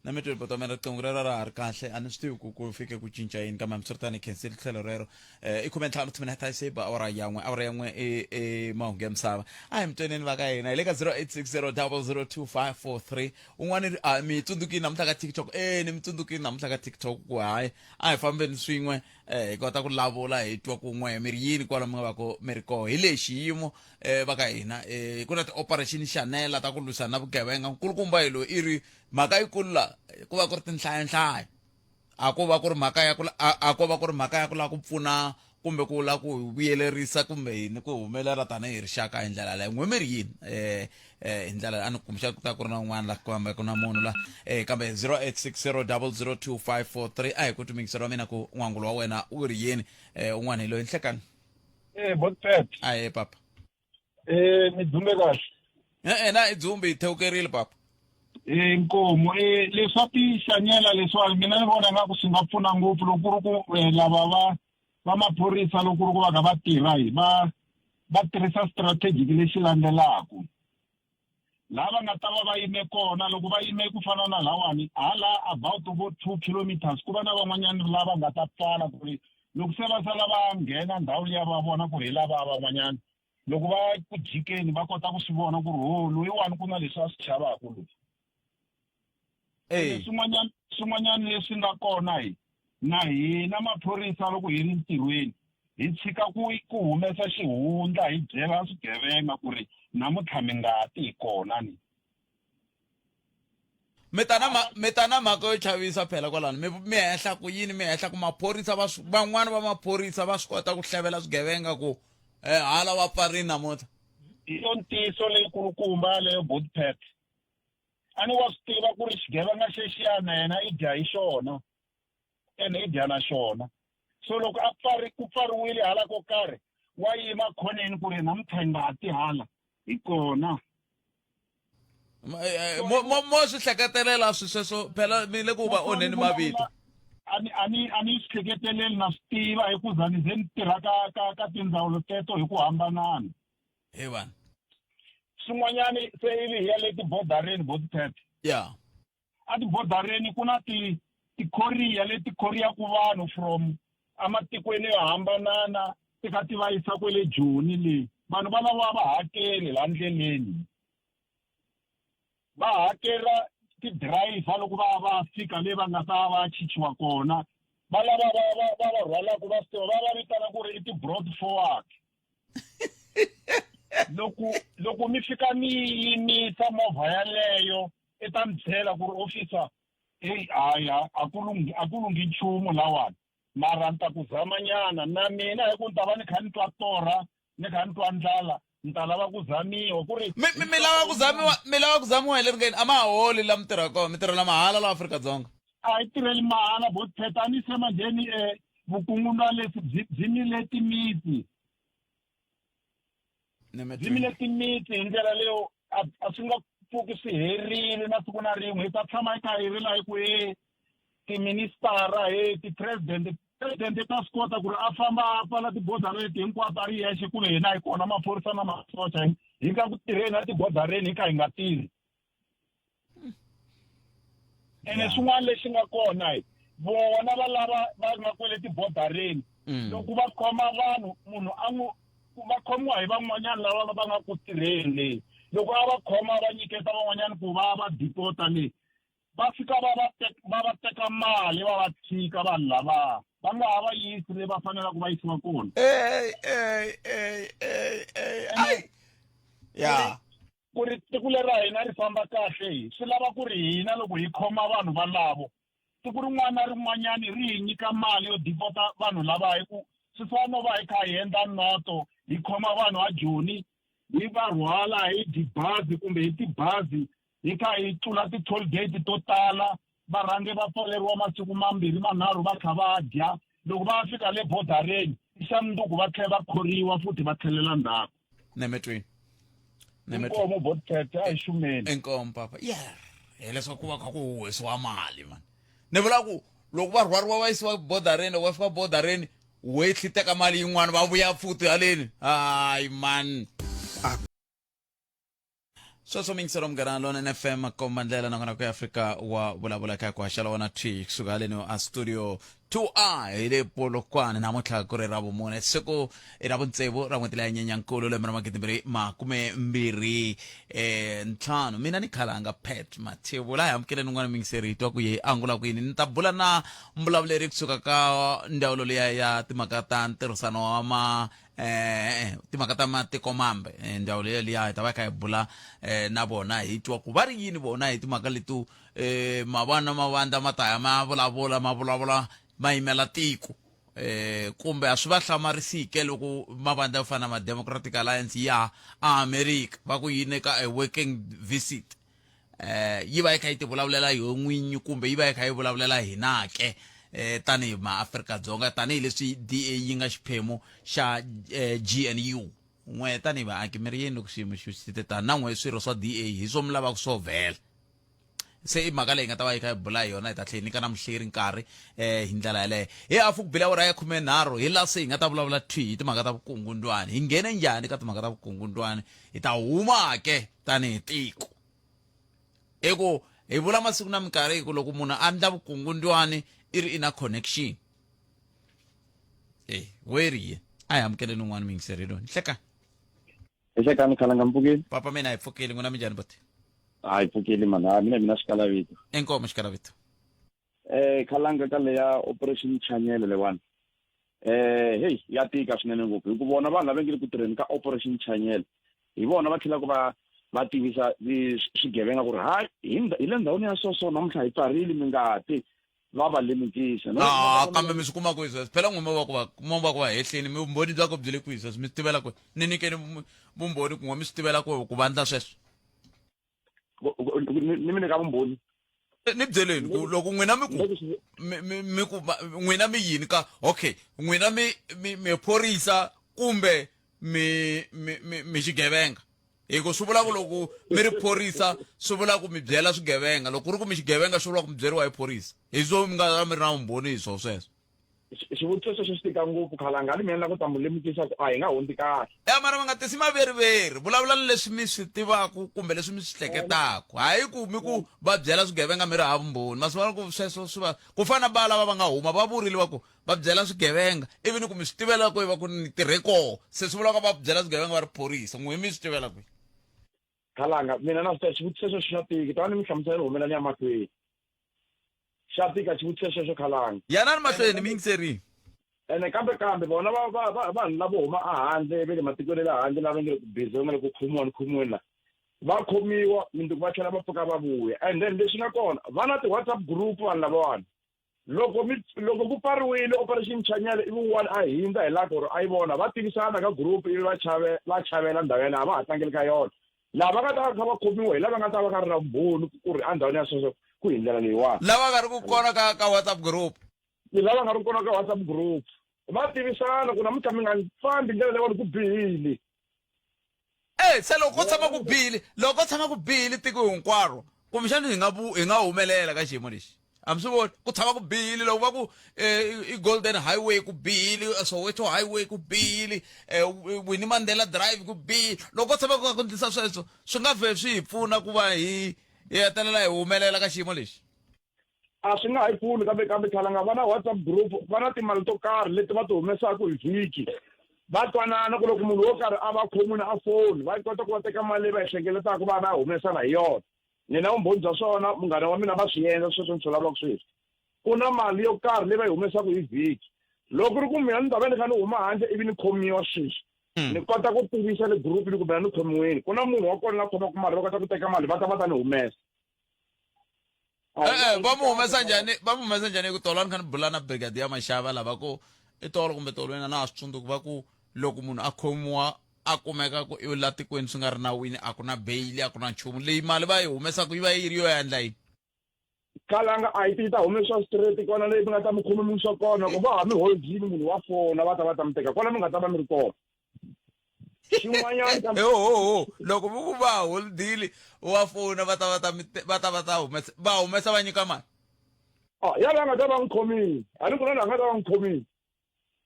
nemetweni bot wa mina, riqingho rero ra ha ri kahle, a ni swi tivi ku ku fike ku cinca yini, kambe hambiswiritano hi khensile tlhelo rero. I 15 timinete se ba awara ya n'we, awara ya n'we i mahungu ya misava. A hi mitweneni va ka hina, hi le ka 0860 002543. Un'wana ri a mi tsundzukini namuntlha ka TikTok? E ni mi tsundzukini namuntlha ka TikTok ku hayi a hi fambeni swin'we, hi kota ku lavula hi twa kun'we mi ri yini kwala mi nga va ku mi ri koho hi le xiyimo. Va ka hina, ku na ti-operation Chanel ta ku lwisana na vugevenga. Nkulukumba hi loyi i ri mhaka yikulu la ku va ku ri tinhlayanhlaya, a ko va ku ri mhaka ya ku a ko va ku ri mhaka ya ku lava ku pfuna kumbe ku lava ku vuyelerisa kumbe yini ku humelela tanihi rixaka hi ndlela leyo. N'we mi ri yini hi ndlela a ni kumbexana ku ta ku ri na un'wana la kambe ku na munhu la kambe 0860 002543 a hi ku timingiselo wa mina ku n'wangulo wa wena wu ri yini. Un'wana hi loyi, nhlekani. Eh, botpet. Aye papa. Eh, mi dzumbe kahle. E-e na i dzumbi hi thewukerile papa. Eh, nkomu eh leswa tixanyela leswiwani mina ni vona nga ku swi nga pfuna ngopfu loko ku ri ku lava va va maphorisa loko ku ri ku va kha va tirha hi va va tirhisa strategic lexi landzelaka. Laha va nga ta va va yime kona, loko va yime ku fana na lawani hala about vo 2 kilometers, ku va na van'wanyana lava nga ta pfala ku ri loko se va sala va nghena ndhawu liya va vona ku ri hi lava van'wanyana, loko va ku jikeni va kota ku swi vona ku ri ho loyiwani ku na leswi a swi xavaka loyi. Swin'wanyana swin'wanyana leswi nga kona hi na hina maphorisa loko hi ri ntirhweni hi tshika ku ku humesa xihundla hi byela swigevenga ku ri namuntlha mi nga ti hi kona ni. Mi ta na mi ta na mhaka yo chavisa phela kwalano, mi mi hehla ku yini? Mi hehla ku maphorisa va van'wana va maphorisa va swi kota ku hlevela swigevenga ku hala va pfarini namuntlha? Hi yo ntiyiso leyikulukumba yaleyo botpet. A ni wa swi tiva ku ri xigevenga xexiya na yena i dya hi xona ene i dya na xona, so loko a pfari ku pfariwile hala ko karhi wa yima khoneni ku ri namuntlha hi nga ti hala hi kona. Mo swi hleketelela swi sweswo phela mi le ku va onheni mavito. A ni swi hleketeleli, na swi tiva hi ku za ni ze ni tirha ka tindzawulo teto hi ku hambanana. He vanhu. Swin'wanyani se ivi hi ya le tibodareni botpet. A tibodareni ku na ti tikhoriya leti khoriyaku vanhu from ematikweni yo hambanana ti kha ti va yisa kwele Joni le. Vanhu valavo a va hakeli laha ndleleni, va hakela. ti-driver loko va va fika le va nga ta va chichiwa kona va lava va va va va rhwalaka va swi tiva va va vitana ku ri i ti-broad forward loko loko mi fika mi yimisa movha yaleyo i ta mi byela ku ri officer heyi hayi a ku lunghi a ku lunghi nchumu lawani mara ni ta ku zamanyana na mina hi ku ni ta va ni kha ni twa torha ni kha ni twa ndlala ni ta lava ku zamiwa ku ri mi mi mi lava ku zamiwa mi lava ku zamiwa hi le ringeni a ma ha holi la mi tirhaka kona mi tirhela mahala la Afrika-Dzonga a hi tirheli mahala bo thetani se manjheni um vukungundwa leswi byi byi mile timitsi byi mile timitsi hi ndlela leyo a swi nga pfuki swi herile na siku na rin'we hi ta tshama hi kha hi rila hi ku e tiministara he ti-president president ta swi kota ku ri a famba a pfala tibodara leti hinkwato a ri yexe ku ve hina hi kona maphorisa na masocha hi nga ku tirheni a tibodareni hi kha hi nga tirhi ene swin'wana lexi nga kona hi vona va lava va nga kwele tibodareni mm. loko va khoma vanhu munhu a n'wi va khomiwa hi van'wanyana lava va nga ku tirheni leyi loko a va khoma va nyiketa van'wanyana ku va va depota leyi va fika va va va va teka mali va va tshika vanhu lava va nga ha va yisi le va fanelaka va yisiwa kona ey ey ey ey ey ay ya ku ri tiko leri ra hina ri famba kahle hi swi lava ku ri hina loko hi khoma vanhu valavo tiko rin'wana na rin'wanyana ri hi nyika mali yo dipota vanhu lava hi ku swi fana no va hi kha hi endla noto hi khoma vanhu a joni hi va rhwala hi tibazi kumbe hi tibazi hi kha hi tlula ti-toll gate to tala va rhange va pfaleriwa masiku mambirhi manharhu va kha va dya loko va fika le bodareni i xa mundzuku va tlhela va khoriwa futhi va tlhelela ndzhaku nemetweni inkomo botete a hi xumeni inkomo papa yeah hileswaku ku va kha ku huhwesiwa mali mani ni vula ku loko va rhwariwa va yisiwa bodareni loko va fika bodareni wehli teka mali yin'wana va vuya futhi haleni hayi mani sweswo mingiselo munghana lonene fm komba ndlela nakona ku afrika wa vulavula kha ku haxela wona thwi kusuka haleni a studio 2a hi le polokwane namuntlha ku ri ra vumune siku i ra vutsevu ra n'hweti leya nyenyankulu lembe ra magidimbirhi makume mbirhi eh, ntlhanu mina ni khalanga pat mathevula hi amukeleni un'wana mingiseri hi twa ku ye angula ku yini ni ta bula na mbulavuleri kusuka ka ndzawulo liya ya timhaka ta ntirhisano wa ma eh timhaka ta matiko mambe eh, ndzawulo yeliya hi ta va hi kha hi bula eh, na vona hi twa ku va ri yini vona hi timhaka leti eh, mavana mavandla ma ta ya ma vulavula ma vulavula ma yimela tiko eh kumbe a swi va hlamarisike loko mavandla yo fana na ma Democratic Alliance ya America va ku yi nyika a working visit eh yi va yi kha yi tivulavulela yo n'winyi kumbe yi va yi kha yi vulavulela hina ke eh tanihi maAfrika-Dzonga tanihileswi DA yi nga xiphemu xa eh, GNU n'we tanihi vaaki mi ri yini loko xiyimo xi xi te tani na n'we swirho swa DA hi swo mi lavaka swo vhela se i mhaka leyi nga ta va yi kha yi bula hi yona hi ta tlhela hi nyika na muhleri nkarhi eh hi ndlela yaleyo hi hafu ku bile awara ya khumenharhu hi laha se hi nga ta vulavula thwi hi timhaka ta vukungundwani hi nghene njhani ka timhaka ta vukungundwani hi ta huma ke tanihi tiko hi ku hi vula masiku na minkarhi hi ku loko munhu a ndla vukungundwani i ri i na connection e weriye a hi amukeleni un'wana muyingiseri loyi nhlekani Nhlekani khalanga mpfukile papa mina hi pfukile n'wina minjhani boti hayi pfukile mani ha mina mina xikalavito inkomo xikalavito eh khalanga ka leya operation chanyele leyiwani eh hey ya tika swinene ngopfu hi ku vona vanhu lava nge le ku tirheni ka operation chanyele hi vona va tlhelaka va va tivisa swigevenga ku ri hayi hi le ndhawini ya so so namuntlha hi pfarile mi nga ti va va lemukisa no ah, kambe mi swi kuma kwihi sweswo phela n'we mo va ku va mo va ku va hehleni mi vumbhoni bya ku byi le kwihi sweswo mi swi tivela kwihi ni nyikeni vumbhoni kun'we mi swi tivela ku ku vandla sweswo ni mi nyika vumbhoni ni byeleni ku loko n'wina mi ku mi ku n'wina mi yini ka okay n'wina mi mi mi phorisa kumbe mi mi mi mi xigevenga hi ku swi vula ku loko mi ri phorisa swi vula ku mi byela swigevenga loko ku ri ku mi xigevenga swi vula ku mi byeriwa hi phorisa hi swo mi nga mi ri na vumbhoni hi swo sweswo xivutiso xexo xi tika ngopfu khalanga ni mina la ku ta mu lemukisa ku a hi nga hundzi kahle ya mara va nga tisi maveriveri vulavulani leswi mi swi tivaka kumbe leswi mi swi hleketaka hayi ku mi ku va byela swigevenga mi ri hava vumbhoni ma swi vona ku sweswo swi va ku fana na ba lava va nga huma va vurile va ku va byela swigevenga ivi ni ku mi swi tivela kwihi va ku ni tirhe koho se swi vula ku va byela swigevenga va ri phorisa n'we mi swi tivela kwihi Khalanga mina na swi tiva xivutiso xexo xa tika tani mi hlamusela ni humela ni ya mahlweni xa tika xivutiso xexo Khalanga. Yanani mahlweni mi yingiserile. Ene kambe kambe vona va va va vanhu lavo huma ehandle va le matikweni ya le handle lava nge le ku busy va nga le ku khomiwa khomiweni la va khomiwa mindzuku va tlhela va pfuka va vuya and then leswi nga kona va na ti-whatsapp group vanhu lavawani loko mi loko ku pfariwile operation chanyele ivi un'wana a hindza hi laha ku ri a yi vona va tivisana ka group ivi va chave va chavela ndhawu yaleyo a va ha tlangeli ka yona laha va nga ta va kha va khomiwa hi lava nga ta va ka ri na vumbhoni ku ri endhawini ya sweswo ku hi ndlela leyiwani lava nga ri ku kona ka ka whatsapp group ni lava nga ri kona ka whatsapp group va tivisana ku namuntlha mi nga fambi ndlela leyiwani ku bihile e se loko ko tshama ku bihile loko ko tshama ku bihile tiko hinkwaro kumbexana hi nga hi nga humelela ka xiyimo lexi a mi swi voni ku tshama ku bihile loko va ku i golden highway ku bihile soweto highway ku bihile winnie mandela drive ku bihile loko ko tshama ku nga ku ndlisa sweswo swi nga vhe swi hi pfuna ku va hi hi hetelela hi humelela ka xiyimo lexi a swi nga ha yi pfuni kambe kambe khalanga va na whatsapp group va na timali to karhi leti va ti humesaka hi vhiki va twanana ku loko munhu wo karhi a va khomiwile a foni va kota ku va teka mali leyi va yi hlengeletaka va va humesana hi yona ni na vumbhoni bya swona munghana wa mina va swi endla sweswo ni swi vulavulaka sweswi ku na mali yo karhi leyi va yi humesaka hi vhiki loko ri ku mina ni ta va ni kha ni huma handle ivi ni khomiwa sweswi ni kota ku tivisa le group ni ku mina ni khomiwile ku na munhu wa kona la khomaka mali va kota ku teka mali va ta va ta ni humesa e-e va mu humesa njhani va mu humesa njhani ku tolo a ni kha ni bula na brigadier mashava lava ku i tolo kumbe tolweni a na ha swi tsundzuki va ku loko munhu a khomiwa a kumeka ku i la tikweni swi nga ri nawini a ku na beyili a ku na nchumu leyi mali va yi humesaka yi va yi ri yo ya endla yini kalanga a yi ti yi ta humesiwa straight kona leyi mi nga ta mi khome mi swa kona ku va ha mi holdini munhu wa fona va ta va ta mi teka kwala mi nga ta va mi ri kona xin'wanyana ho ho ho loko mi ku va holdile wa fona va ta va ta va ta va ta humesa va humesa va nyika mali ah ya va nga ta va n'wi khomile a ni ku na la nga ta va n'wi khomile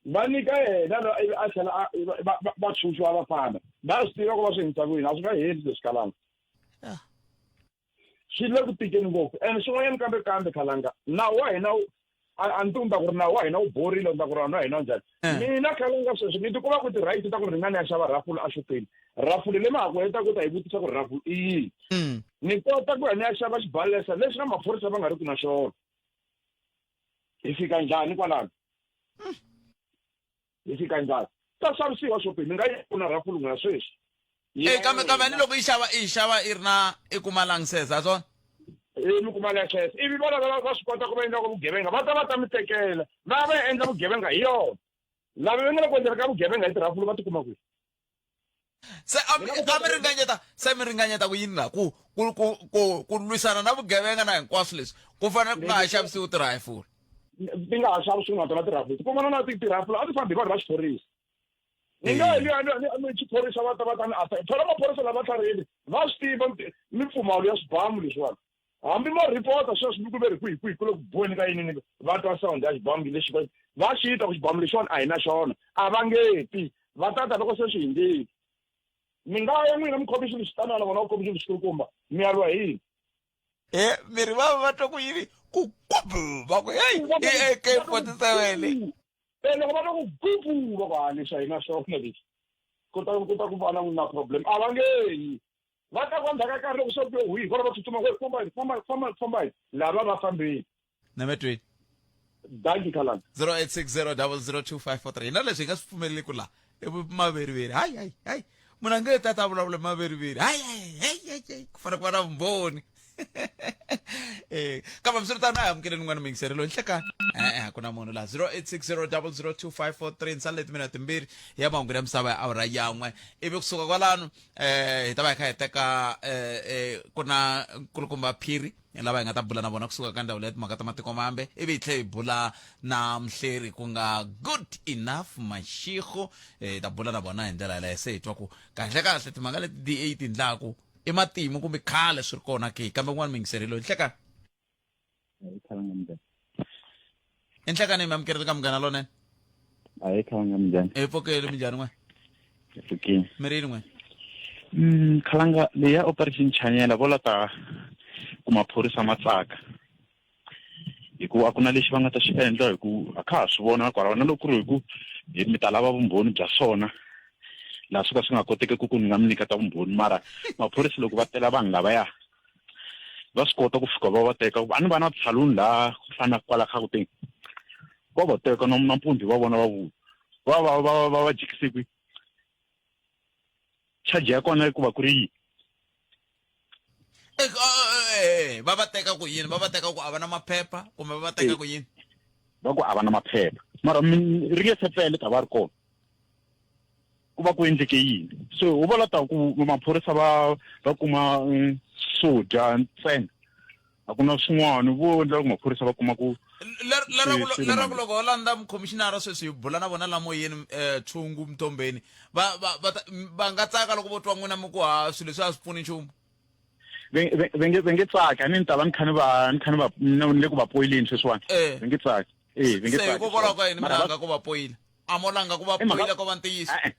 va nyika yena ivi a tlhela va tshunxiwa va famba va swi tiva ku va swi hindza kwini a swi nga heli leswi kalanga swi le ku tikeni ngopfu and swin'wanyana kambe kambe khalanga nawu wa hina a ni ti ta ku ri nawu wa hina wu borile ni ta ku ri vanhu wa hina njhani eh. mina khalanga sweswi ni tikuma ku ti-right ta ku ri ni nga ni ya xava rafulu exopeni rafulu leyi ma ha ku heta ku ta yi vutisa ku ri rafulu i yini mm. ni kota ku ya ni ya xava xibalesa lexi na maphorisa va nga ri ku na xona hi fika njhani kwalano mm. hi fika njhani ta xavisiwa xopeni mi nga yi pfuna rafulu n'wina sweswi e kambe kambe ni loko yi xava i xava i ri na i kuma langisesa swona e mi kuma license ivi vona va va swi kota ku va endla vugevenga va ta va ta mi tekela va va endla vugevenga hi yona lava va nga le ku endleni ka vugevenga hi tirhafulu va tikuma kwihi se a mi a mi ringanyeta se mi ringanyeta ku yini la ku ku ku ku ku lwisana na vugevenga na hinkwaswo leswi ku fanele ku nga ha xavisiwi tirhayifula ti nga ha xavisiwi na tona tirhafula ti kumana na tirhafula a ti fambi hi vanhu va xiphorisa ni nga yi ni xiphorisa va ta va ta ni asa phela maphorisa lava tlharihile va swi tiva mimpfumawulo ya swibamu leswiwani hambi mo report sweswi mi ku ve ri kwihi kwihi ku le ku boheni ka yini ni va twa sound ya xibamu lexi va xi twa ku xibamu lexiwani a hi na xona a va nge ti va tata loko se swi hindzile mi nga ya n'wina mi khome xilo xi tanana vona u khome xilo xikulukumba mi ya lwa hi yini e miri va va twa ku yini ku kubu va ku heyi i AK 47 e loko va twa ku gubu va ku ha leswi a hi na swona leswi ku ta ku ta ku va na na problem a va nge yi va ta ku endzhaku ka nkarhi loko se ku yo hwi vona va tsutsuma ku famba famba famba famba lava va fambile nametweni danki khalani 0860002543 hina leswi hi nga swi pfumeleli ku la i maveriveri hayi hayi hayi munhu a nge tata a vulavula maveriveri hayi hayi hayi hayi ku fanele ku va na vumbhoni eh kambe hambiswiritano a hi amukeleni n'wana muyingiseri loyi nhlekani e-e a ku na munhu laha 0860002543 nsala leti mina timbirhi ya mahungu ya misava ya awara yan'we ivi kusuka kwalano eh hi ta va hi kha hi teka eh, eh ku na nkulukumba phiri lava hi nga ta bula na vona kusuka ka ndzawulo ya timhaka ta matiko mambe ivi hi tlhela hi bula na muhleri ku nga good enough mashego eh, hi ta bula na vona hi ndlela yaleyo se hi twa ku kahle kahle timhaka leti da ti ndlaku i matimu kumbe khale swi ri kona ke kambe n'wana muyingiseri loyi nhlekani i nhlekani mi amukerile ka munghana lonene Ahee Khalanga minjhani? Hi pfukile minjhani n'we? Hi pfukile. Mi ri yini n'we? Mm, Khalanga leyi ya Operation Chanyela vo la ta ku maphorisa ma tsaka hikuva a ku na lexi va nga ta xi endla hi ku a kha ha swi vona kwalaho na loko ku ri hi ku mi ta lava vumbhoni bya swona Laha swo ka swi nga koteki ku ni nga mi nyiketa vumbhoni mara maphorisa loko va tela vanhu lavaya va swi kota ku fika va va teka a ni va na tisaluni laha ku fana na kwala Gauteng va va teka na nampundzu va vona va vuya va va va va va jikise kwi charge ya kona ku va ku ri yini va va teka ku yini va va teka ku a va na maphepha kumbe va va teka ku yini va ku a va na maphepha mara ri nge se pele ta va ri kona ku va ku endleke yini so u vula ta ku maphorisa va va kuma mm, swo dya ntsena a ku na swin'wana vo endla ku maphorisa va kuma ku leraku loko ho landza mukhomishinara sweswi hi bula na vona la moyeni um tshungu mtombeni va va va va nga tsaka loko vo twa n'wina mi ku ha swilo leswi a swi pfuni nchumu ve nge ve nge tsaki a ni ni ta va ni kha ni va ni kha ni va ni le ku va poyileni sweswiwani eh. ve nge tsaki eh ve nge tsaki hikokwalaho ka yini mi langa ku va poyila a mo langa ku va poyila ko va ntiyiso eh, eh.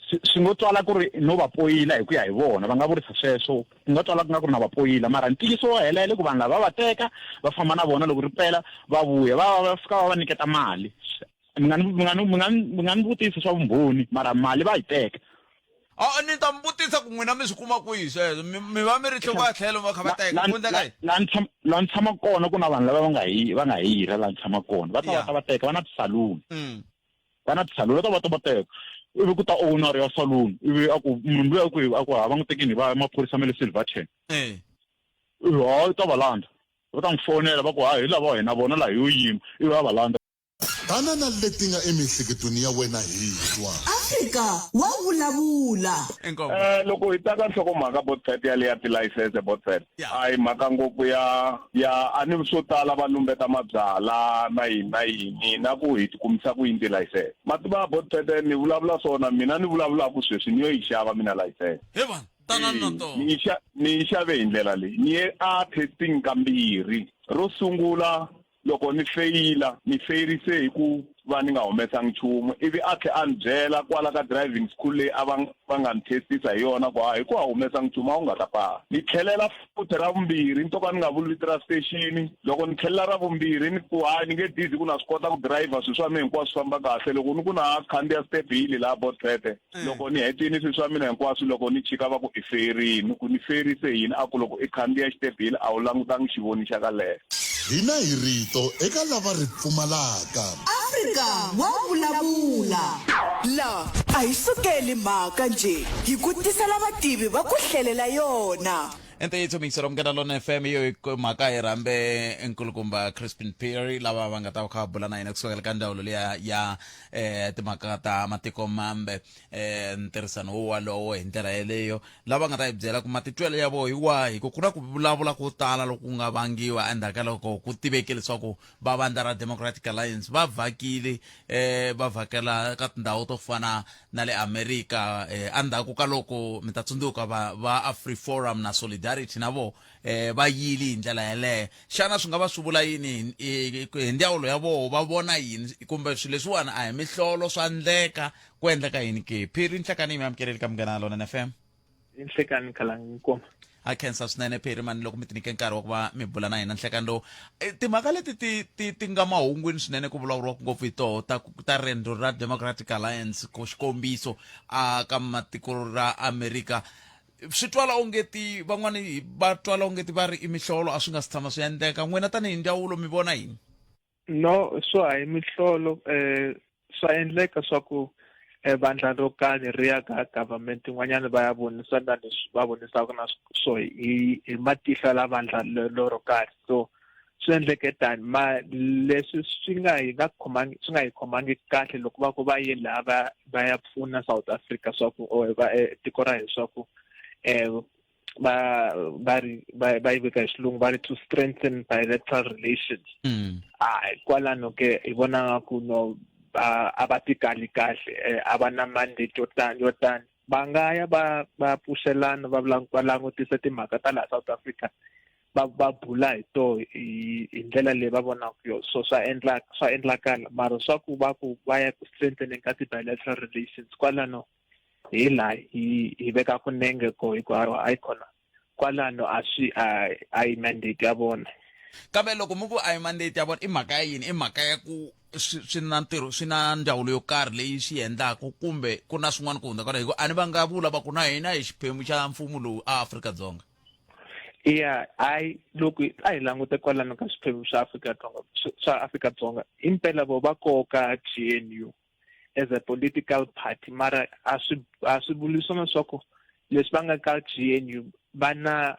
Swi ngo twala ku ri no va poyila hi ku ya hi vona va nga vurisa sweswo ku nga twala ku nga ku ri na va poyila mara ntiyiso wo helela ku vanhu lava va teka va famba na vona loko ri pela va vuya va va fika va va nyiketa mali mi nga ni mi nga ni mi nga mi nga ni vutisi swa vumbhoni mara mali va yi teka A ni ta mi vutisa ku n'wina mi swi kuma kwihi sweswo mi mi va mi ri tlhelo ka tlhelo va kha va teka ku endleka yini laha ni tshama laha ni tshamaka kona ku na vanhu lava va nga hi va nga hirha laha ni tshamaka kona va ta va ta va teka va na tisaluni mm. va na tisaluni va ta va ta va teka ivi ku ta owner ya saluni ivi a ku munhu luya ku a ku ha va n'wi tekini va maphorisa ma le Silverton eh ivi ha ta va landza va ta n'wi fonela va ku ha hi lava hina vona laha yo yima ivi va va landza Tana na leti nga emiehleketweni ya wena hi twa. Afrika wa vulavula. Eh, loko hi ta ka nhlokomhaka botset ya leya tilayisense botset a hi mhaka ngopfu ya ya a ni swo tala va lumbeta mabyala na yini na yini na ku hi tikumisa ku yini tilayisense ma tiva botset ni vulavula swona mina ni vulavulaka sweswi ni yo yi xava mina layisense ni yi ni yi xave hi ndlela leyi ni ye a testing kambirhi ro sungula Loko ni feyila, ni feyirise hi ku va ni nga humesangi nchumu, ivi a tlhe a ni byela kwala ka driving school leyi a va va nga ni testisa hi yona ku, Ha, hi ku a wu humesangi nchumu a wu nga ta pasa. Ni tlhelela futhi ra vumbirhi, ni to ka ni nga vuli vito ra station, loko ni tlhelela ra vumbirhi ni ku, Hayi, ni nge dizi ku na swi kota ku dirayivha, swilo swa mina hinkwaswo swi famba kahle. Loko ni ku na ha khandziya step hill laha Botsete, loko ni hetini swilo swa mina hinkwaswo loko ni chika va ku i feyirini ni ku ni feyirise yini a ku loko i khandziya xitebhile a wu langutangi xivoni xa ka left Hina hi rito eka lava ri pfumalaka. Afrika wa vulavula. La a hi sukeli mhaka njhe, hi ku tisela vativi va ku hlelela yona. Ntiyiso miyingiselo Munghana Lona FM hi yo mhaka hi rhambe nkulukumba Crispin Perry lava va nga ta va kha va bula na hina kusukela ka ndzawulo liya ya eh timhaka ta matiko mambe eh ntirhisano wo walowo hi ndlela yeleyo lava nga ta hi byela ku matitwelo ya vo hi wahi ku ku na ku vulavula ko tala loku nga vangiwa endzhaku ka loko ku tiveke leswaku va vandla ra Democratic Alliance va vhakile eh va vhakela ka tindhawu to fana na le America eh endzhaku ka loko mi ta tsundzuka va va AfriForum na Solidarity na vo eh va yili hi ndlela yeleyo xana swi nga va swi vula yini hi ndzawulo ya voho va vona yini kumbe swilo leswiwani a hi mihlolo swa ndleka ku endleka yini ke phiri nhlekani mi amukeleli ka munghana lona FM Nhlekani khalangi nkoma a khensa swinene phiri mani loko mi tinike nkarhi wa ku va mi bula na hina nhlekani lowu eh, timhaka leti ti ti ti nga mahungwini swinene ku vulavuriwaka ngopfu hi toho ta ta rendzo ra democratic alliance ku xikombiso a ka matiko ra america swi twala ongeti van'wani va twala ongeti va ri i mihlolo a swi nga si tshama swi endleka n'wina tanihi ndzawulo mi vona yini No swo a hi mihlolo eh swa endleka swa ku eh, vandla ro karhi ri ya ka government yin'wanyana va ya vonisa na leswi va vonisaka na swo hi hi matihlo la vandla lero ro karhi so swi endleke tani ma leswi swi nga hi nga khomangi swi nga hi khomangi kahle loko va ku va ye laha va va ya pfuna South Africa swa ku or va eh, tiko ra hi swa ku eh va va ri va va yi veka hi xilungu va ri to strengthen bilateral relations mm. a kwalano ke hi vona nga ku no a va tikali kahle eh, a va na mandate yo tani yo tani va nga ya va va pfuxelana va va langutisa timhaka ta laha South Africa va va bula hi to hi ndlela leyi va vonaka yo so swa endla swa endlakala mara swa ku va ku va ya ku strengthening ka ti-bilateral relations kwalano hi laha hi hi vekaka nenge ko hi ku hayi khona kwalano a swi a yi mandate ya vona kambe loko mi ku a yi mandate ya vona i mhaka ya yini i mhaka ya ku swi swi na ntirho swi na ndzawulo yo karhi leyi swi endlaka kumbe ku na swin'wana ku hundza kwala hi ku a ni va nga vula va ku na hina hi xiphemu xa mfumo lowu a Afrika-Dzonga. Ya hayi loko a hi langute kwalano ka swiphemu swa Afrika-Dzonga swa Afrika-Dzonga impela vo va koka G_N_U as a political party mara a swi a swi vuli swona swa ku leswi va nga ka G_N_U va na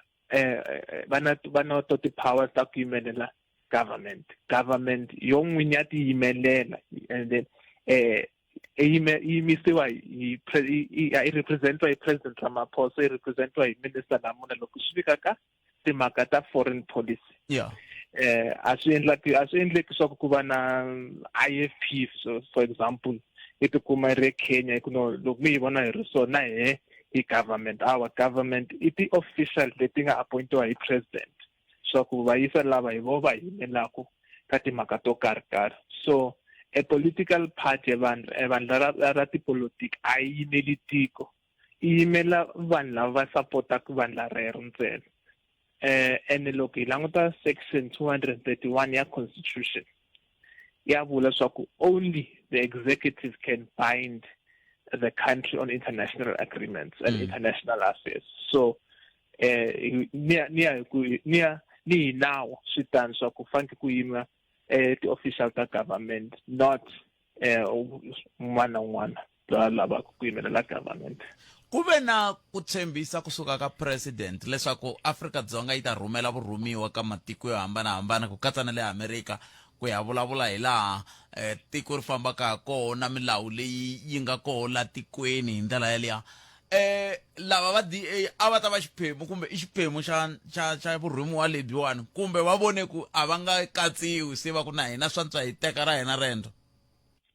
va na va na to ti-powers ta ku yimelela government. Government yo n'wini ya tiyimelela and then yimisiwa hi yi representiwa hi President Ramaphosa, yi representiwa hi Minister Namuna loko swi fika ka timhaka ta foreign policy. A swi endlaki a swi endleki swa ku ku va na I_F_P so for example yi tikuma yi ri Kenya hi ku no loko mi yi vona hi ri so na hehe hi government. Our government i ti-official leti nga appointiwa hi president swa ku va yisa lava hi vo va yimelaku ka timhaka to karhi karhi. So a political party vandla vandla ra ra tipolotiki a yi yimeli tiko, yi yimela vanhu lava va sapotaka vandla rero ntsena. Ene loko hi languta section 231 ya constitution ya vula swa ku only the executive can bind the country on international agreements and international affairs. So ni ya ni ya hi ku ni ya ni hi nawu swi tani swa ku faneke ku yima ti-official ta government, not un'wana na un'wana loyi a lavaka ku yimelela government. Ku ve na ku tshembisa kusuka ka president leswaku Afrika-Dzonga yi ta rhumela vurhumiwa ka matiko yo hambanahambana ku katsa na le Amerika ku ya vulavula hi laha tiko ri fambaka ha koho na milawu leyi yi nga koho la tikweni hi ndlela yaliya. Lava va D_A a va ta va xiphemu kumbe i xiphemu xa xa xa vurhumiwa lebyiwani kumbe va vone ku a va nga katsiwi se va ku na hina swa antswa hi teka ra hina rendzo?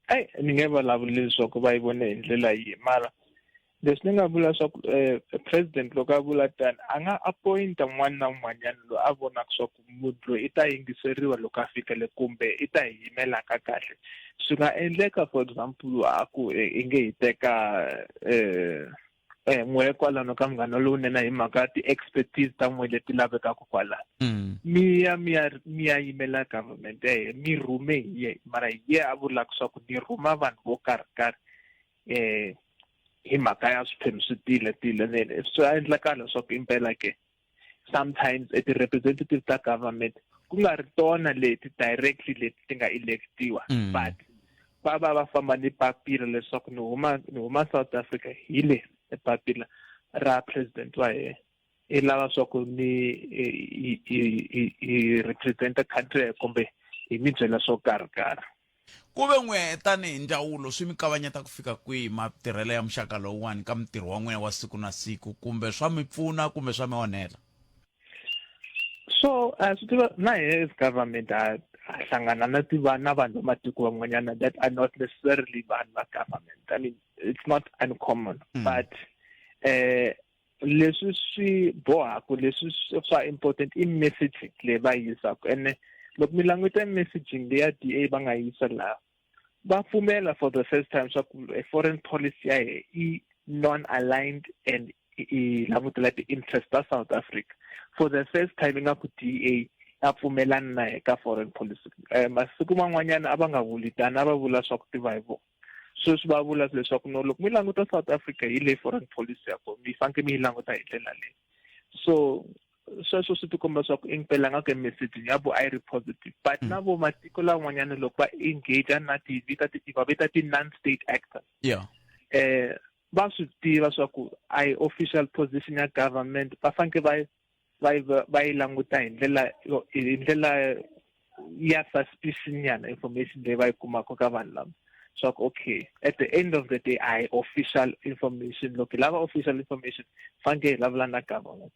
Eyi ni nge vulavuli leswaku va yi vone hi ndlela yihi, mara leswi ni nga vula swa ku president loko a vula tani a nga appoint-a un'wana na un'wanyana loyi a vonaka swa ku munhu loyi i ta yingiseriwa loko a fika le kumbe i ta hi yimela ka kahle. Swi nga endleka for example a ku i nge hi teka n'we kwalano ka Munghana Lowunene hi mhaka ya ti-expertise ta n'we leti lavekaka kwalano. Mi ya mi ya mi ya yimela government ya hina, mi rhume hi ye, mara hi ye a vulaka swa ku ni rhuma vanhu vo karhi karhi hi mhaka ya swiphemu swi tile tile nene. Swi endlakala swa ku impela ke sometimes e ti-representative ta government ku nga ri tona leti directly leti ti nga electiwa, but va va va famba ni papila leswaku ni huma ni huma South Africa hi le papila ra president wa hina i lava swa ku ni hi represent country kumbe hi mi byela swo karhi karhi. Ku ve n'we tanihi ndzawulo swi mi kavanyeta ku fika kwihi matirhelo ya muxaka lowuwani ka mintirho wa n'wina wa siku na siku, kumbe swa mi pfuna kumbe swa mi onhela? So swi tiva na hina as government ha hlangana na tiva na vanhu va matiko van'wanyana that are not necessarily vanhu va government. I mean, it's not uncommon, but leswi swi bohaka, leswi swa important i messaging leyi va yi yisaka. Ene loko mi languta messaging leyi ya D_A va nga yisa laha, va pfumela for the first time swa ku a foreign policy ya hina i non-aligned and i langutela ti-interest ta South Africa. For the first time ingaku D_A ya pfumelana na hina ka foreign policy. Masiku man'wanyana a va nga vuli tani, a va vula swa ku tiva hi vona. Sweswi va vula leswaku no, loko mi languta South Africa hi leyi foreign policy ya kona, mi fanekele mi yi languta hi ndlela leyi. So sweswo swi tikomba swa ku impela nga ke messaging ya vo a yi ri positive, but na vo matiko lan'wanyana loko va engage na ti vita ti va vita ti non-state actors, va swi tiva swa ku a hi official position ya government, va fanekele va va va yi languta hi ndlela hi ndlela ya suspicion nyana information leyi va yi kumaka ka vanhu lava, swa ku okay, at the end of the day a hi official information. Loko hi lava official information fanekele hi vulavula na government.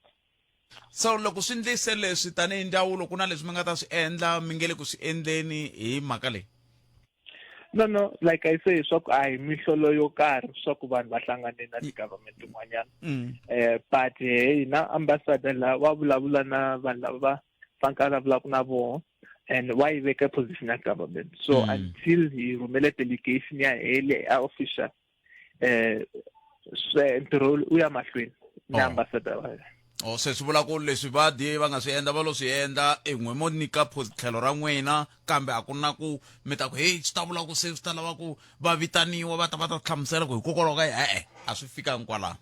So loko swi ndlise leswi tanihi ndzawulo, ku na leswi mi nga ta swi endla, mi nge le ku swi endleni hi mhaka leyi? No, no, like I say, swa ku a hi mihlolo yo karhi swa ku vanhu va hlangane na ti-government tin'wanyana. But hey, na ambassador la wa vulavula na vanhu lava va fanekele a vulavulaka na vona, and wa yi veka position ya government. So until hi rhumele delegation ya hele a official, ntirho wu ya mahlweni na ambassador wa hina. O se swi vula ku leswi va DA va nga swi endla va lo swi endla i n'we mo nyika tlhelo ra n'wina kambe a ku na ku mi ta ku heyi swi ta vula ku se swi ta lava ku va vitaniwa va ta va ta hlamusela ku hikokwalaho ka e-e a swi fikangi kwalano.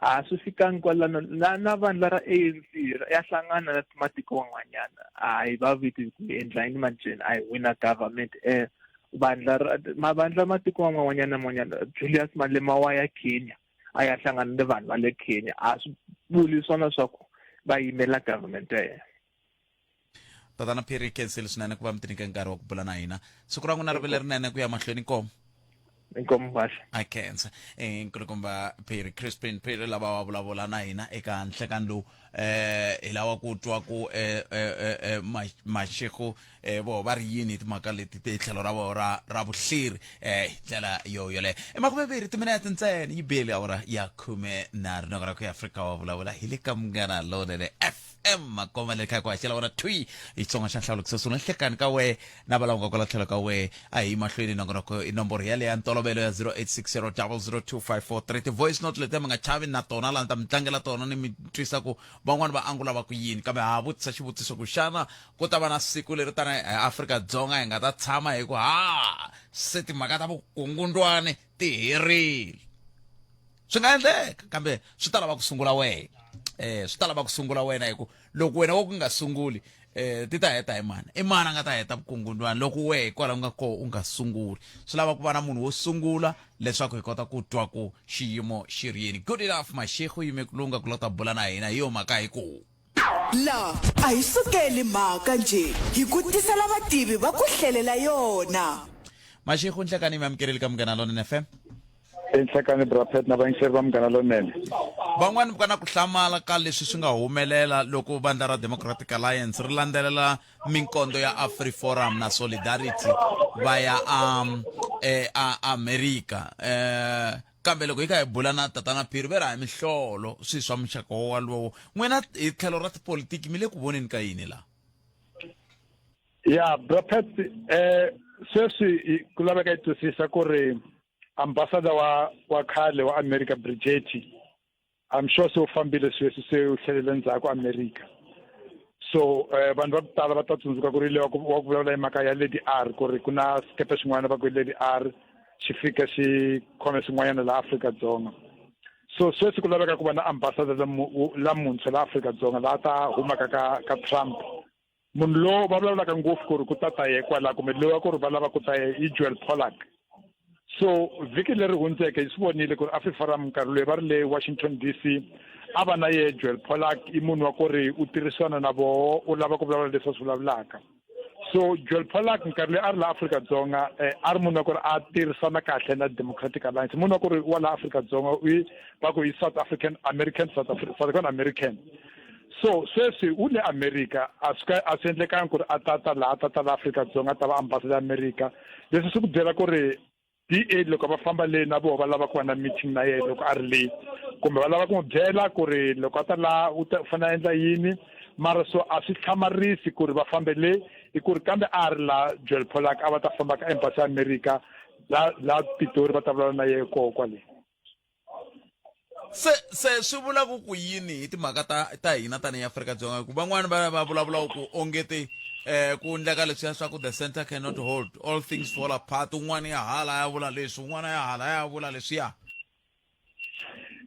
A swi fikangi kwalano na na vandla ra ANC ya hlangana na matiko man'wanyana a hi va viti ku endla yini manjheni a hi wina government um vandla ra mavandla matiko man'wanyana man'wanyana Julius Malema wa ya Kenya a ya hlangana ni vanhu va le Kenya a swi vuli swona swa ku va yimela government ya yena. Tatana Phiri khensile swinene ku va mi tinyike nkarhi wa ku bula na hina. Siku ra n'wina ri ve lerinene ku ya mahlweni inkomu. Inkomu kahle. A khensa. Eh nkulukumba Phiri Crispin Phiri lava va vulavula na hina eka nhlekani lowu eh hi lava ku twa ku eh, eh, eh, Mashego eh vo va ri yini hi timhaka leti ti tlhelo ra vona ra ra vuhleri eh hi ndlela yo yoleyo. I makumembirhi timinete ntsena yi bile awara ya khume na rinoko ra ku ya Afrika wa vulavula hi le ka Munghana Lonene FM. Makoma le kha ku haxela wona thwi hi Xitsonga xa nhlawulo kusesula nhlekani ka wehe na va lava nga kwala tlhelo ka wehe a hi mahlweni nongonoko i nomboro yaleyo ya ntolovelo ya 0860002543 ti-voice note letiya mi nga chavi na tona laha ni ta mi tlangela tona ni mi twisa ku van'wani va angula va ku yini kambe ha vutisa xivutiso ku xana ku ta va na siku leri tana hi Afrika-Dzonga hi nga ta tshama hi ku ha se timhaka ta vukungundwani ti herile swi nga endleka kambe swi ta lava ku sungula wena eh swi ta lava ku sungula wena hi ku loko wena wo ku nga sunguli eh ti ta heta hi mani i mani a nga ta heta vukungundwani loko wehe kwala u nga koho u nga sunguli swi lava ku va na munhu wo sungula leswaku hi kota ku twa ku xiyimo xi ri yini good enough mashego yime ku lunga ku la ta bula na hina hi yo mhaka hi ku La a hi sukeli mhaka njhe, hi ku tisela vativi va ku hlelela yona. Mashego nhlekani mi amukerile ka Munghana Lonene FM. Enhlekani bra Pat na vayingiseri va Munghana Lonene. Van'wani va na ku hlamala ka leswi swi nga humelela loko vandla ra Democratic Alliance ri landzelela minkondo ya AfriForum na Solidarity va ya a eh, a America eh kambe loko hi kha hi bula na tatana Phiri ve ri a hi mihlolo swi swa muxaka wolowo n'wina hi tlhelo ra tipolitiki mi le ku voneni ka yini laha ya bra Pat eh sweswi ku laveka yi twisisa ku ri ambassador wa wa khale wa America Bridgetti I'm sure se u fambile sweswi se u tlhelele ndzhaku America so eh, vanhu va ku tala va ta tsundzuka ku ri le wa ku vulavula hi mhaka ya Lady R ku ri ku na sikepe xin'wana va ku Lady R xi fika xi khome swin'wanyana laha Afrika-Dzonga so sweswi ku laveka ku va na ambassador lamuntshwa laha Afrika-Dzonga laha ta humaka ka ka Trump munhu lowo va vulavulaka ngopfu ku ri ku ta ta ye kwalaho kumbe loyi wa ku ri va lava ku ta ye i Joel Pollak so vhiki leri hundzeke hi swi vonile ku ri AfriForum nkarhi loyi va ri le Washington DC a va na ye Joel Pollak i munhu wa ku ri u tirhisana na voho u lava ku vulavula leswi a swi vulavulaka so Joel Pollak nkarhi loyi a ri la Afrika-Dzonga eh, a ri munhu wa ku ri a tirhisana kahle na Democratic Alliance munhu wa ku ri wa la Afrika-Dzonga i va ku i South African American South, Afri South African American so sweswi u le America a swi ka a swi endlekanga ku ri a ta ta laha a ta ta la Afrika-Dzonga a ta va ambassador ya America leswi swi ku byela ku ri DA loko va famba le na vona va lava ku va na meeting na yena loko a ri le kumbe va lava ku n'wi byela ku ri loko a ta laha u ta fanele a endla yini mara so a swi hlamarisi ku ri va fambe le i ku ri kambe a ri la Joel Pollak a va ta famba ka embassy ya America la la Pitori va ta vulavula na yena kona kwale se se swi vula ku ku yini hi timhaka ta ta hina tanihi Afrika-Dzonga ku van'wani va va vulavula ku ongeti eh ku endleka leswiya swa ku the center cannot hold all things fall apart un'wana ya hala ya vula leswi un'wana ya hala ya vula leswiya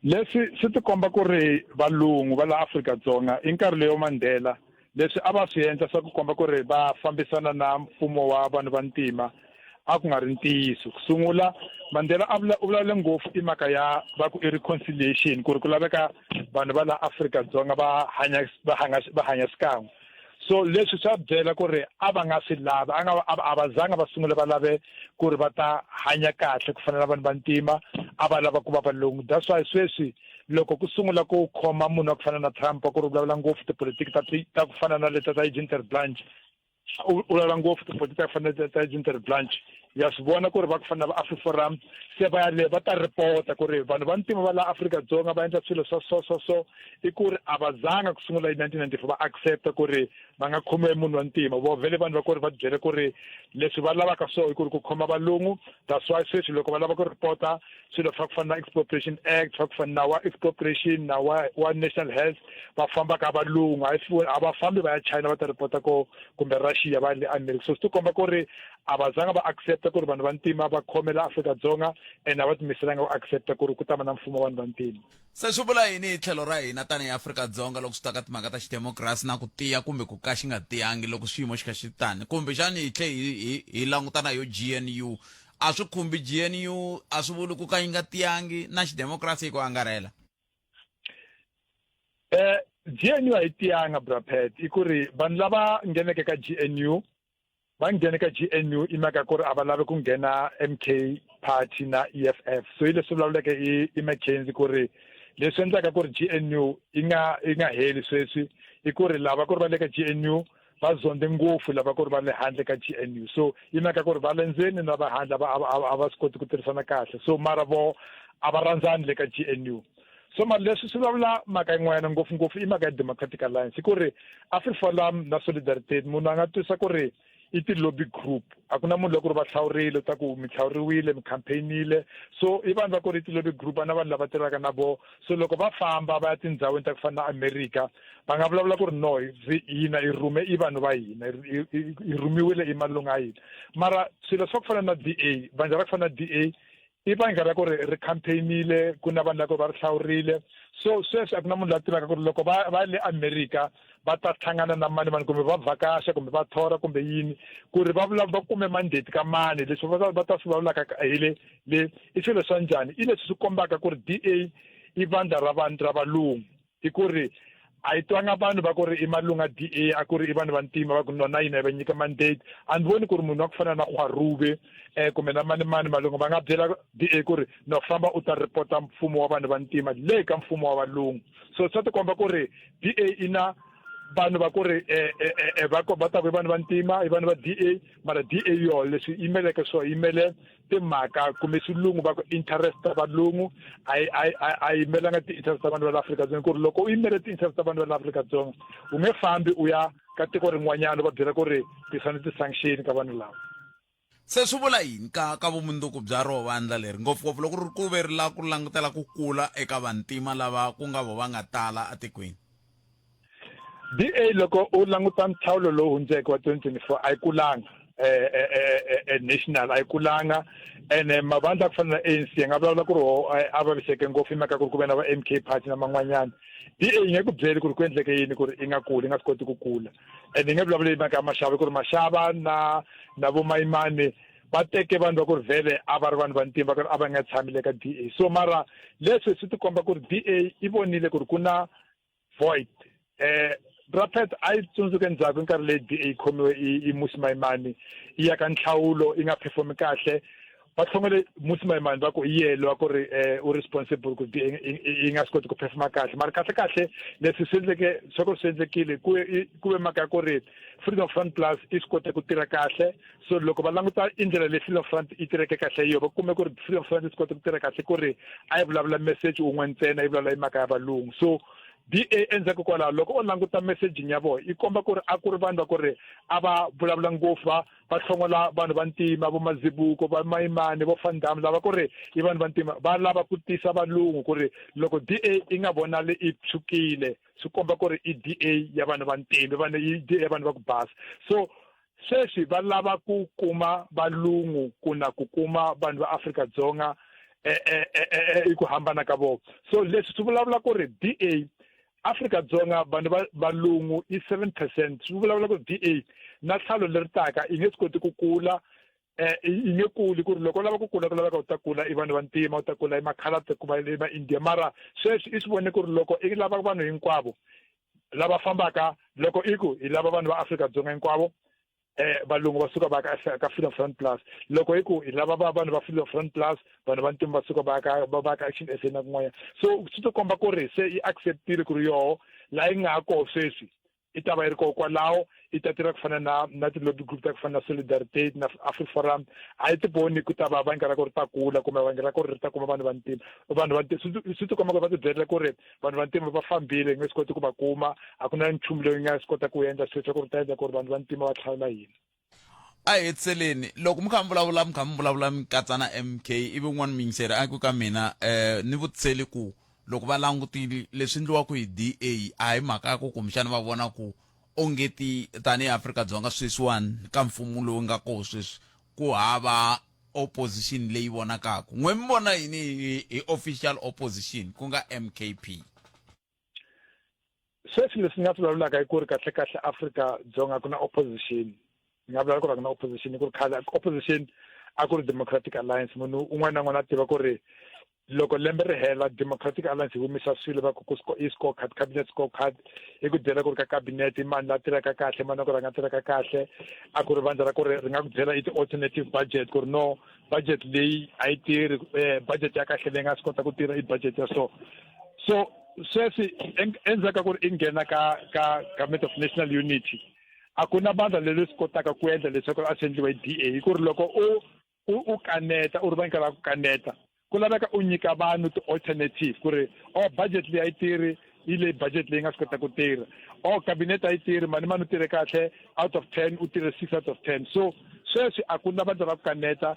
leswi swi tikomba ku ri valungu va la Afrika-Dzonga i nkarhi leyo Mandela leswi a va swi endla swa ku komba ku ri va fambisana na mfumo wa vanhu va ntima a ku nga ri ntiyiso ku sungula Mandela a vula u vulavule ngopfu i mhaka ya va ku i reconciliation ku ri ku laveka vanhu va la Afrika-Dzonga va hanya va hanya va hanya xikan'we so leswi swa byela ku ri a va nga swi lavi a nga a va zanga va sungule va lave ku ri va ta hanya kahle ku fana na vanhu va ntima a va lava ku va valungu that's why sweswi loko ku sungula ku khoma munhu wa ku fana na Trump ku ri vulavula ngopfu tipolitiki ta ta ku fana na leta ta Jean Blanche u vulavula ngopfu tipolitiki ta ku fana na ta Jean Blanche Ya swi vona ku ri va ku fana na va AfriForum se va ya le va ta report-a ku ri vanhu va ntima va la Afrika-Dzonga va endla swilo swa so so so i ku ri a va zanga ku sungula hi 1994 va accept-a ku ri va nga khomiwa hi munhu wa ntima vo vhele vanhu va ku ri va byele ku ri leswi va lavaka so i ku ri ku khoma valungu that's why sweswi loko va lava ku report-a swilo swa ku fana na expropriation act swa ku fana na wa expropriation na wa wa national health va famba ka valungu a va fambi va ya China va ta report-a ko kumbe Russia va le America so swi ti komba ku ri a va zanga va accepta ku ri vanhu va ntima va khomela Afrika-Dzonga and a va tiyimiselanga ku accepta ku ri ku ta va na mfumo wa vanhu va ntima. Se swi vula yini hi tlhelo ra hina tanihi Afrika-Dzonga loko swi ta ka timhaka ta xidemokirasi na ku tiya kumbe ku ka xi nga tiyangi loko xiyimo xi kha xi tani? Kumbexani hi tlhe hi, hi, hi languta na yo GNU. A swi khumbi GNU, a swi vuli ku ka yi nga tiyangi na xidemokirasi hi ku angarhela? GNU a yi tiyanga, Bra Pat. I ku ri vanhu lava ngheneke ka GNU va nghene ka GNU i mhaka ku ri a va lavi ku nghena MK party na EFF so hi leswi vulavuleke i i McKenzie ku ri leswi endlaka ku ri GNU yi nga yi nga heli sweswi i ku ri lava ku ri va le ka GNU va zonde ngopfu lava ku ri va le handle ka GNU so yi mhaka ku ri va le ndzeni na va handle a va a va swi koti ku tirhisana kahle so mara vo a va rhandzani le ka GNU so mara leswi swi vulavula mhaka yin'wana ngopfungopfu i mhaka ya democratic alliance i ku ri afriforum na solidarity munhu a nga twisa ku ri i ti-lobby group a ku na munhu loko ri va hlawurile ta ku mi hlawuriwile mi campaignile so i vanhu va ku ri ti-lobby group va na vanhu lava tirhaka na vo so loko va famba va ya tindhawini ta ku fana na america va nga vulavula ku ri no hina hi rhume i vanhu va hina hi rhumiwile i malunga ya hina mara swilo swa ku fana na d a vandla ra ku fana na d a i vandla ra ku ri ri campaignile ku na vanhu lava va ri hlawurile so sweswi a ku na munhu la tivaka ku ri loko va va le america va ta hlangana na mani mani kumbe va vhakaxa kumbe va thora kumbe yini ku ri va vula va kume mandate ka mani leswi va va ta swi vulavulaka hi le le i swilo swa njhani i leswi swi kombaka ku ri d a i vandla ra vanhu ra valungu i ku ri a yi twanga vanhu va ku ri i malunga DA a ku ri i vanhu va ntima va ku no na yina yi va nyika mandate a ni voni ku ri munhu wa ku fana na Gwarube eh kumbe na mani mani malunga va nga byela DA ku ri no famba u ta report-a mfumo wa vanhu va ntima le ka mfumo wa valungu so swa tikomba ku ri DA i na vanhu va ku ri eh, eh, eh, eh va va ta ku i vanhu va ntima i vanhu va DA mara DA yo leswi yimeleke swo yimele timhaka kumbe xilungu va ku interest ta valungu a yi a yi a yimelanga ti-interest ta vanhu va la Afrika-Dzonga ku ri loko u yimele ti-interest ta vanhu va la Afrika-Dzonga u nge fambi u ya ka tiko rin'wanyana u va byela ku ri tisani ti-sanction ka vanhu lava se swi vula yini ka ka vumundzuku bya roho vandla leri ngopfungopfu loko ri ku ve ri lava ku langutela ku kula eka vantima lava ku nga vo va nga tala etikweni DA loko u languta nhlawulo lowu hundzeke wa 2024 a yi kulanga eh, eh, eh, eh, national a yi kulanga ene mavandla ku fana na ANC ya nga vulavula ku ri ho a vaviseke ngopfu hi mhaka ku ri ku ve na va MK party na man'wanyana DA yi nge ku byeli ku ri ku endleke yini ku ri yi nga kuli yi nga swi koti ku kula ene yi nge vulavuli hi mhaka ya maxava ku ri maxava na na vomayimani va teke vanhu va ku ri vhele a va ri vanhu va ntima va ku ri a va nga tshami le ka DA so mara leswi swi tikomba ku ri DA yi vonile ku ri ku na void eh Raphet a yi tsundzuke ndzhaku nkarhi leyi DA yi khomiwe i Musi Maimane yi ya ka nhlawulo yi nga perform kahle va hlongole Musi Maimane va ku i yelo va ku ri eh, u responsible ku DA yi nga swi koti ku performa kahle mara kahle kahle leswi swi endleke swa ku swi endlekile ku ku ve mhaka ya ku ri Freedom Front Plus yi swi kote ku tirha kahle so loko va languta i ndlela leyi Freedom Front yi tirheke kahle hi yona va kume ku ri Freedom Front yi swi kote ku tirha kahle ku ri a yi vulavula message wun'we ntsena yi vulavula hi mhaka ya valungu so DA endzhaku kwalaho loko u languta messaging ya vona yi komba ku ri a ku ri vanhu va ku ri a va vulavula ngopfu va va hlongola vanhu va ntima vo mazibuko va mayimani vo fandam lava ku ri i vanhu va ntima va lava ku tisa valungu ku ri loko DA yi nga vonali yi tshukile swi komba ku ri i DA ya vanhu va ntima vanhu i DA ya vanhu va ku basa so sweswi va lava ku kuma valungu ku na ku kuma vanhu va Afrika-Dzonga eh, eh, eh, eh, i ku hambana ka vona so leswi swi vulavula ku ri DA Afrika-Dzonga vanhu va valungu i 7 percent swi vulavula ku ri DA na tlhalo leri taka yi nge swi koti ku kula eh yi nge kuli ku ri loko u lava ku kula ku laveka u ta kula i vanhu vantima u ta kula i makhaladi kuma i ma-india mara sweswi i swi vone ku ri loko i lava vanhu hinkwavo lava fambaka loko i ku hi lava vanhu va Afrika-Dzonga hinkwavo eh valungu va suka va ka ka Freedom Front Plus loko i ku hi lava va vanhu va Freedom Front Plus vanhu va ntima va suka va ka va va ka Action SA na kun'wanyana so swi to komba ku ri se yi acceptile ku ri yoho laha yi nga ha koho sweswi. i ta va yi ri koho kwalaho yi ta tirha ku fana na na ti-lobby group ta ku fana na Solidariteit na AfriForum a yi ti voni ku ta va bangi ra ku ri ta kula kumbe bangi ra ku ri ta kuma vanhu vantima vanhu vantima swi ti komba ku va ti byela ku ri vanhu vantima va fambile hi nge swi koti ku va kuma a ku na nchumu loyi nga swi kota ku endla sweswo ku ri ta endla ku ri vanhu vantima va tlhavela hina a hi hetiseleni loko mi kha mi vulavula mi kha mi vulavula mi katsa na MK ivi un'wana muyingiseri a ku ka mina um ni vutiseli ku loko va langutile leswi endliwaka hi DA a hi mhaka ya ku kumbexana va vona ku ongeti tanihi Afrika-Dzonga sweswiwani ka mfumo lowu nga koho sweswi ku hava opposition leyi vonakaka n'we mi vona yini hi official opposition ku nga MKP Sweswi leswi ni nga swi vulavulaka i ku ri kahle kahle Afrika Dzonga ku na opposition ni nga vulavula ku ri a ku na opposition hi ku ri khale opposition a ku ri Democratic Alliance munhu un'wana na un'wana a tiva ku ri loko lembe ri hela Democratic Alliance yi humesa swilo va ku ku i scorecard cabinet scorecard i ku byela ku ri ka cabinet i mani la tirhaka kahle mani ku ri a nga tirhaka kahle a ku ri vandla ra ku ri ri nga ku byela i ti-alternative budget ku ri no budget leyi a yi tirhi eh, budget ya kahle leyi nga swi kota ku tirha i budget ya so so sweswi endzhaku ka ku ri i nghena ka ka government of national unity a ku na vandla leri swi kotaka ku endla leswaku a swi endliwa hi D_A hi ku ri loko u u u kaneta u ri va nkarhi wa ku kaneta ku laveka u nyika vanhu ti-alternative ku ri o oh, budget leyi a yi tirhi yi leyi budget leyi nga swi kota ku tirha o oh, cabinet a yi tirhi mani mani u tirhe kahle out of 10 u tirhe 6 out of 10 so sweswi a ku na vandla ra ku kaneta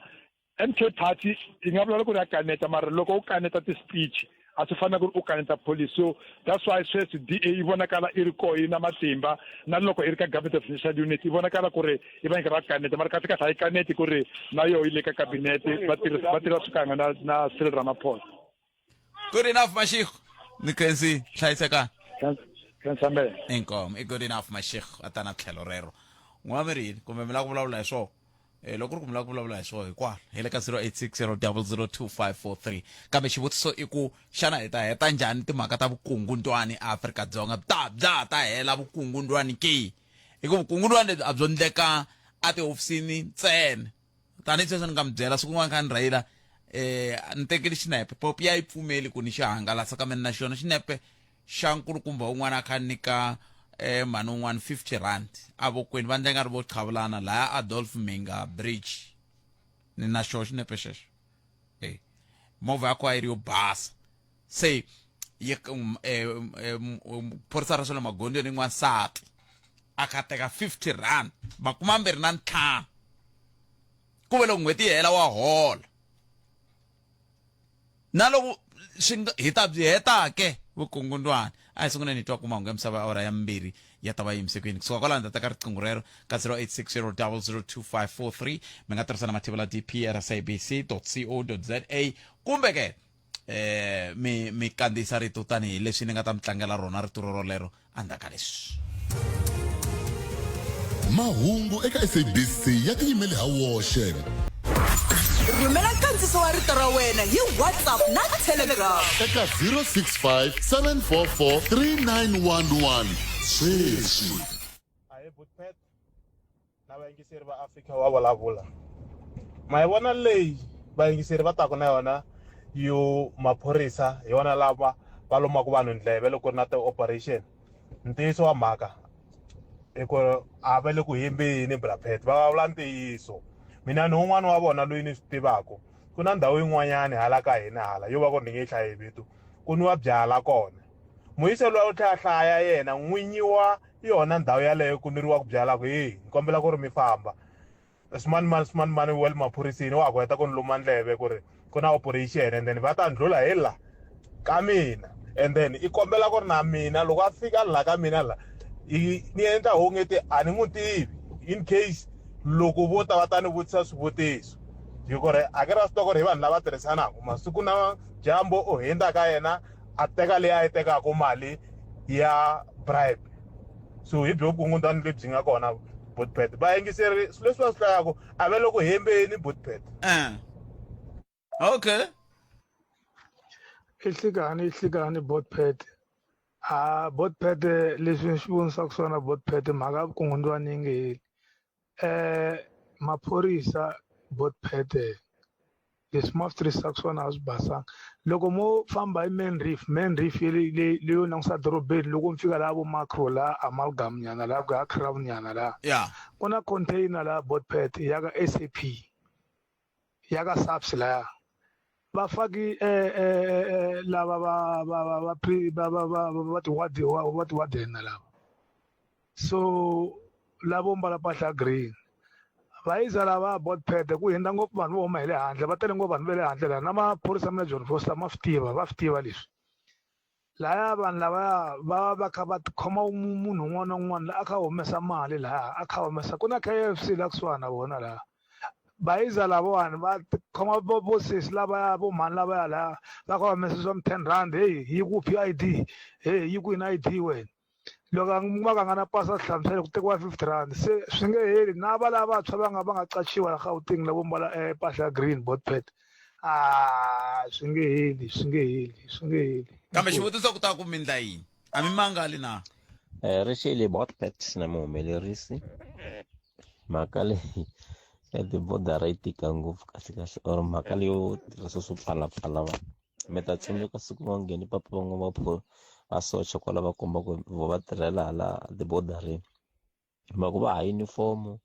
MK party yi nga vulavula ku ri ya kaneta mara loko u kaneta ti-speech a swi fani na ku ri u kaneta policy so that's why sweswi DA yi vonakala i ri koho yi na matimba na loko i ri ka government of national unity yi vonakala ku ri yi va yi karhi va kaneta mara kahle kahle a yi kaneti ku ri na yoho yi le ka cabinet va tirha va tirha swikan'we na na Cyril Ramaphosa good enough mashiko ni khensi hlayisekani khensamele inkomo i good enough mashiko a ta na tlhelo rero n'wana mi ri yini kumbe mi lava ku vulavula hi swona eh, loko ri ku mi lava ku vulavula hi swona hikwalo hi le ka 0860002543 kambe xivutiso i ku xana hi ta heta njhani timhaka ta vukungundwani eAfrika-Dzonga bya bya ta hela vukungundwani ke hi ku vukungundwani lebyi a byo ndleka etihofisini ntsena tanihi sweswo ni nga mi byela siku rin'wana kha ni rhayila eh ni tekele xinepe popi ya yi pfumeli ku ni xi hangalasa kambe na xona xinepe xa nkulukumba un'wana a kha nyika eh mhani un'wana 50 rand evokweni va ndla nga ri vo qhavulana laya Adolf Minga Bridge ni na xona xinepe xexo eh movha ya ko a yi ri yo basa se yi eh, eh, phorisa ra swa le magondzweni n'wansati a kha teka 50 rand makumambirhi na ntlhanu ku ve loko n'hweti yi hela wa hola na loko swi nga hi ta byi heta ke vukungundwani a hi sunguleni hi twa ku mahungu ya misava ya awara ya mbirhi ya ta va yimise kwini kusuka kwalano ta teka riqingho rero ka 0860 002543 mi nga tirhisa na mathivela dp at sabc co za kumbe ke eh mi mi kandziyisa rito tanihi leswi ni nga ta mi tlangela rona rito rorolero endzhaku ka leswi Mahungu eka SABC ya tiyimele ha woxe. Rhumela nkandziso wa rito ra wena hi WhatsApp na Telegram. Eka 065 744 3911 sweswi. Ahee Botpet na vayingiseri va Afrika wa vulavula. Ma yi vona leyi vayingiseri va taka na yona yo maphorisa hi wona lava va lomaka vanhu ndleve loko ku ri na ti-operation. Ntiyiso wa mhaka i ku a va le ku hembeni bra Pat va vulavula ntiyiso. Mina ni wun'wani wa vona loyi ni swi tivaka ku na ndhawu yin'wanyani hala ka hina hala yo va ku ri ni nge yi hlayi hi vito ku nwiwa byala kona. Muyisa luya u tlhela a hlaya yena n'winyi wa yona ndhawu yaleyo ku nweriwaka byala ku heyi ni kombela ku ri mi famba swimanimani swimanimani wa le maphoriseni wa ha ku heta ku ni luma ndleve ku ri ku na operation and then va ta ndlhula hi la ka mina and then i kombela ku ri na mina loko a fika la ka mina la i ni endla ongeti a ni n'wi tivi in case loko vo ta va ta ni vutisa swivutiso hi ku ri a ke ra swi tiva ku ri hi vanhu lava tirhisanaka masiku na dyambu u hundza ka yena a teka leyi a yi tekaka mali ya bribe so hi byo vukungundwani lebyi nga kona botpet vayingiseri swilo leswi va swi hlayaka a va le ku hembeni botpet eh. okay i hlikani i hlikani botpet a botpet leswi ni swi vonisaka swona botpet mhaka ya vukungundwani yi nge heli um maphorisa botpet Leswi ma swi tirhisaka swona a swi basanga. Loko mo famba hi main reef, main reef leyi leyo langusa dorobeni loko mi fika laha vo Makro laha Amalgam nyana laha ku ya Crown nyana laha. Ya. Ku na container laha Botpet ya ka SAP ya ka SAPS laya. Va faki eh, eh, eh, lava va va va va va va va va ti ward va ti warden lava. So lavo mbala mpahla ya green va yiza lava botped ku hindza ngopfu vanhu vo huma hi le handle va tele ngopfu vanhu va le handle laha na maphorisa ma le John Foster ma swi tiva va swi tiva leswi laya vanhu lavaya va va kha va khoma munhu un'wana na un'wana la a kha a humesa mali laya a kha a humesa ku na K_F_C la kusuhani na vona laha bayiza lavawani va khoma vo sesi lavaya vo mhani lavaya laya va kha va humesa swa mi 10 rand heyi yi ku phi I_D heyi yi kwini I_D wena loko a va ka nga na pasi a swi hlamusela ku tekiwa 50 rand se swi nge heli na va lava vantshwa va nga va nga qachiwa la Gauteng lavo mbala eh, mpahla ya green botpet a swi nge heli swi nge heli swi nge heli kambe xivutiso ku ta ku mi ndla yini a mi mangali na Eh, ri xile botpet na muhumelerisi mhaka leyi ya tibodara yi tika ngopfu kahle kahle or mhaka leyo tirhisa swo pfalapfala vanhu Mi ta tsundzuka siku va nghene papa van'wamapho va socha kwala va komba ku vo va tirhela hala tibodareni va ku va ha yunifomo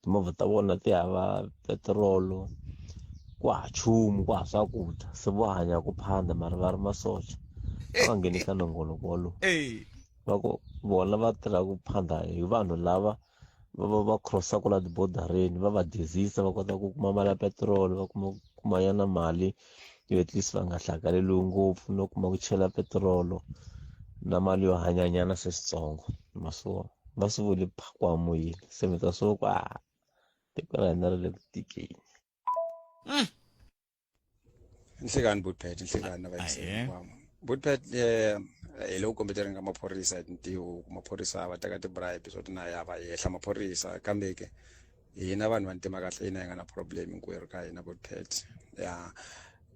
timovha ta vona ti hava petirolo ku ha nchumu ku ha swakudya se vo hanya ku phanda mara va ri masocha a va ngheni ka nongonoko wolowo va ku vona va tirha ku phanda hi vanhu lava va va va cross-aku la tibodareni va va dizisa va kota ku kuma mali ya petiroli va kuma kuma ya na mali yo at least va nga hlakaleliwi ngopfu no kuma ku chela petirolo na mali yo hanyanyana se switsongo ma swi vona va swi vuli phakwa moyeni se mi ta swi ku a tiko ra hina ri le ku tikeni. Nhlekani Bootpet nhlekani na vayingiseri hinkwavo Bootpet eh hi le ku kombeteleni ka maphorisa hi tintiho ku maphorisa va teka ti-bribe swo tina ya va yehla maphorisa kambe ke hina vanhu vantima kahle hina hi nga na problem hinkwerhu ka hina Bootpet ya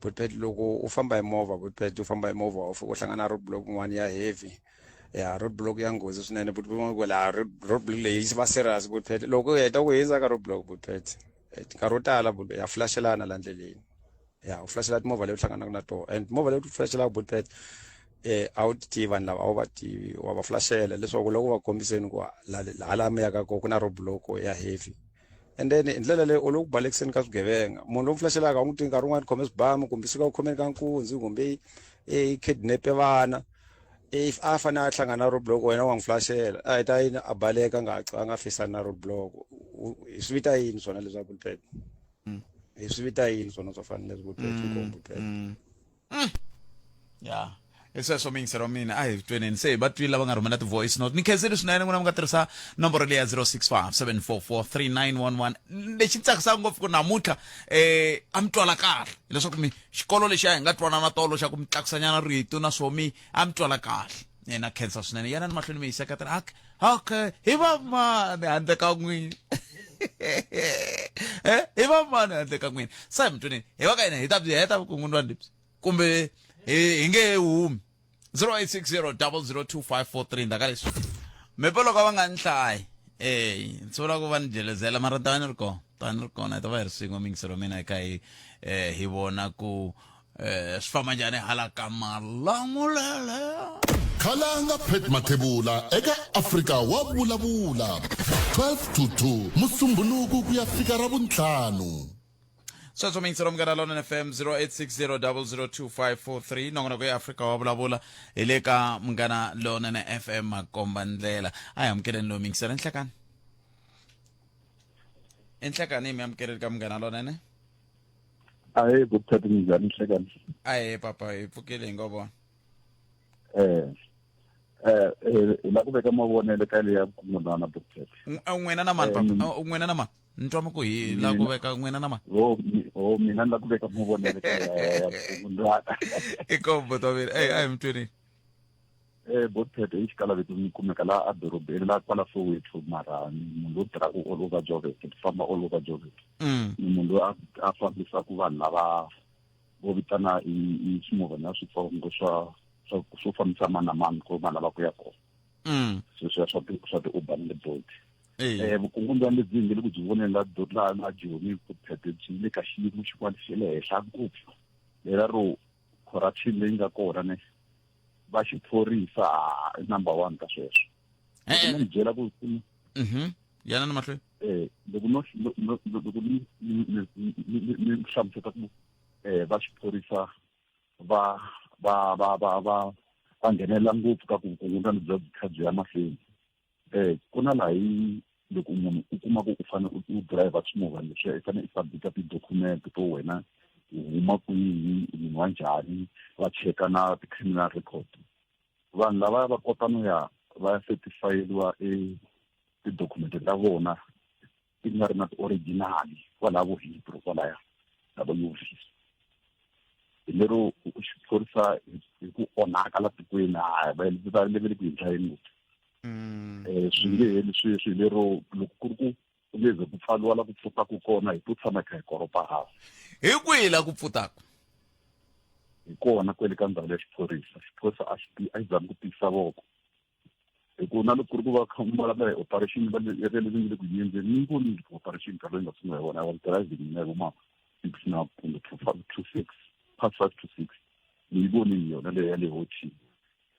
Bootpet loko u famba hi movha Bootpet u famba hi movha u fika u hlangana na road block yin'wana ya heavy ya road block ya nghozi swinene Bootpet ku la road block leyi yi va serious Bootpet loko u heta ku hundza ka road block Bootpet nkarhi wo tala ya flashelana la ndleleni ya u flashela timovha leyi u hlanganaka na tona and timovha leyi u flashelaka bullet eh a wu ti tivi vanhu lava a wu va tivi wa va flashela leswaku loko va kombiseni ku hala mi yaka kona ku na roadblock ya heavy and then hi ndlela leyi u le ku balekiseni ka swigevenga munhu lowu flashelaka u n'wi tivi nkarhi wun'wani khome swibamu kumbe suka ku khomeni ka nkunzi kumbe i kidnape vana if a fanele a hlangana na roadblock wena wa n'wi flashela a heta yini a baleka nga a nga fisani na roadblock hi swi vita yini swona leswaku pet hi swi vita yini swona swo fana leswi pet nkombo pet ya hi sweswo miyingiselo wa mina a hi tweneni se hi va twile lava nga rhumela ti-voice note ni khensile swinene n'wina mi nga tirhisa nomboro leyi ya 065 744 3911 lexi tsakisaka ngopfu ku namuntlha eh a mi twala kahle hileswaku mi xikolo lexi a hi nga twanana tolo xa ku mi tlakusanyana rito na swo mi a mi twala kahle na khensa swinene yanani mahlweni mi hi seketela okay okay hi va mani handle ka n'wina eh hi va mani handle ka n'wina sa hi mutweneni hi va ka hina hi ta byi heta vukungundzwani lebyi kumbe hi hi nge he humi 0860 002543 ndzhaku ka leswi mepe loko va nga ni hlayi eh ndzi vula ku va ni jelezela mara ta va ni ri kona ta va ni ri kona hi ta va hi ri swin'we mingiselo mina hi kha hi eh hi vona ku eh swi famba njhani hala ka malamulele Khalanga Pat Mathebula eka Afrika wa vulavula 12 to 2 Musumbhunuku ku ya fika Ravuntlhanu. Sweswo miyingiselo munghana lonene FM 0860002543 nongonoko ya Afrika wa vulavula hi le ka munghana lonene FM makomba ndlela a hi amukeleni lowu miyingiselo enhlekani enhlekani mi amukeleni ka munghana lonene Ahee butati minjhani nhlekani? Ahee papa hi pfukile hi ngo vona. Eh eh hi la ku veka mavonelo ka leya vukungundzwana butati. N'wina na mani papa? N'wina na mani? Ni twa mi ku hi la ku veka n'wina na mani? Ho ho mina ni la ku veka mavonelo ka ya vukungundzwana. I kombo ta mina. Eh a hi mi tweni. Eh butati hi xikalaveto ni kumeka laha edorobeni laha kwala Soweto mara ni munhu lowu tirhaka all over Joburg ni famba all over Joburg. Ni munhu loyi a fambisaka vanhu lava vo vitana i i swimovhana switsongo swa swa swo fambisa mani na mani ko va lava ku ya kona. Sweswiya swa ti swa ti-Uber na ti-Bolt. Vukungundzwana lebyi hi nge le ku byi voneni la la la Joni phephe byi le ka xiyimo xin'wana xa le henhla ngopfu lera ro corruption leyi nga kona ne va xiphorisa i number one ka sweswo. Loko no mi byela ku Yana na mahlweni. Loko no loko ni ni hlamuseta ku va xiphorisa va va va va va va nghenelela ngopfu ka ku vukungundzwana bya byi kha byi ya mahlweni. Ku na laha yi loko munhu u kuma ku u fanele u driver swimovhana leswiya i fanele i submit ti-document to wena u huma kwihi, u munhu wa njhani, va cheka na ti-criminal record. Vanhu lavaya va kota no ya va ya certifyeriwa e ti-document ta vona ti nga ri na ti-original kwalaya vo Heathrow kwalaya na vo Yeovil. Hi lero xiphorisa hi ku onhaka la tikweni hayi va va le ku hi dlayeni ngopfu. Swi nge heli sweswi lero loko ku ri ku ku nge ze ku pfaliwa la ku pfutaku kona hi to tshama hi kha hi koropa hansi. Hi kwihi la ku pfutaku? Hi kona kwele ka ndhawu ya xiphorisa. Xiphorisa a xi a xi zami ku tiyisa voko. Hi ku na loko ku ri ku va kha vulavula hi operation va le area leyi nge le ku yi endleni ni vonile operation nkarhi loyi nga sungula hi wona. I was driving mina hi vo ma 6 na kumbe 2 5 to 6 past 5 to 6 ni yi vonile yona leyi ya le hotini.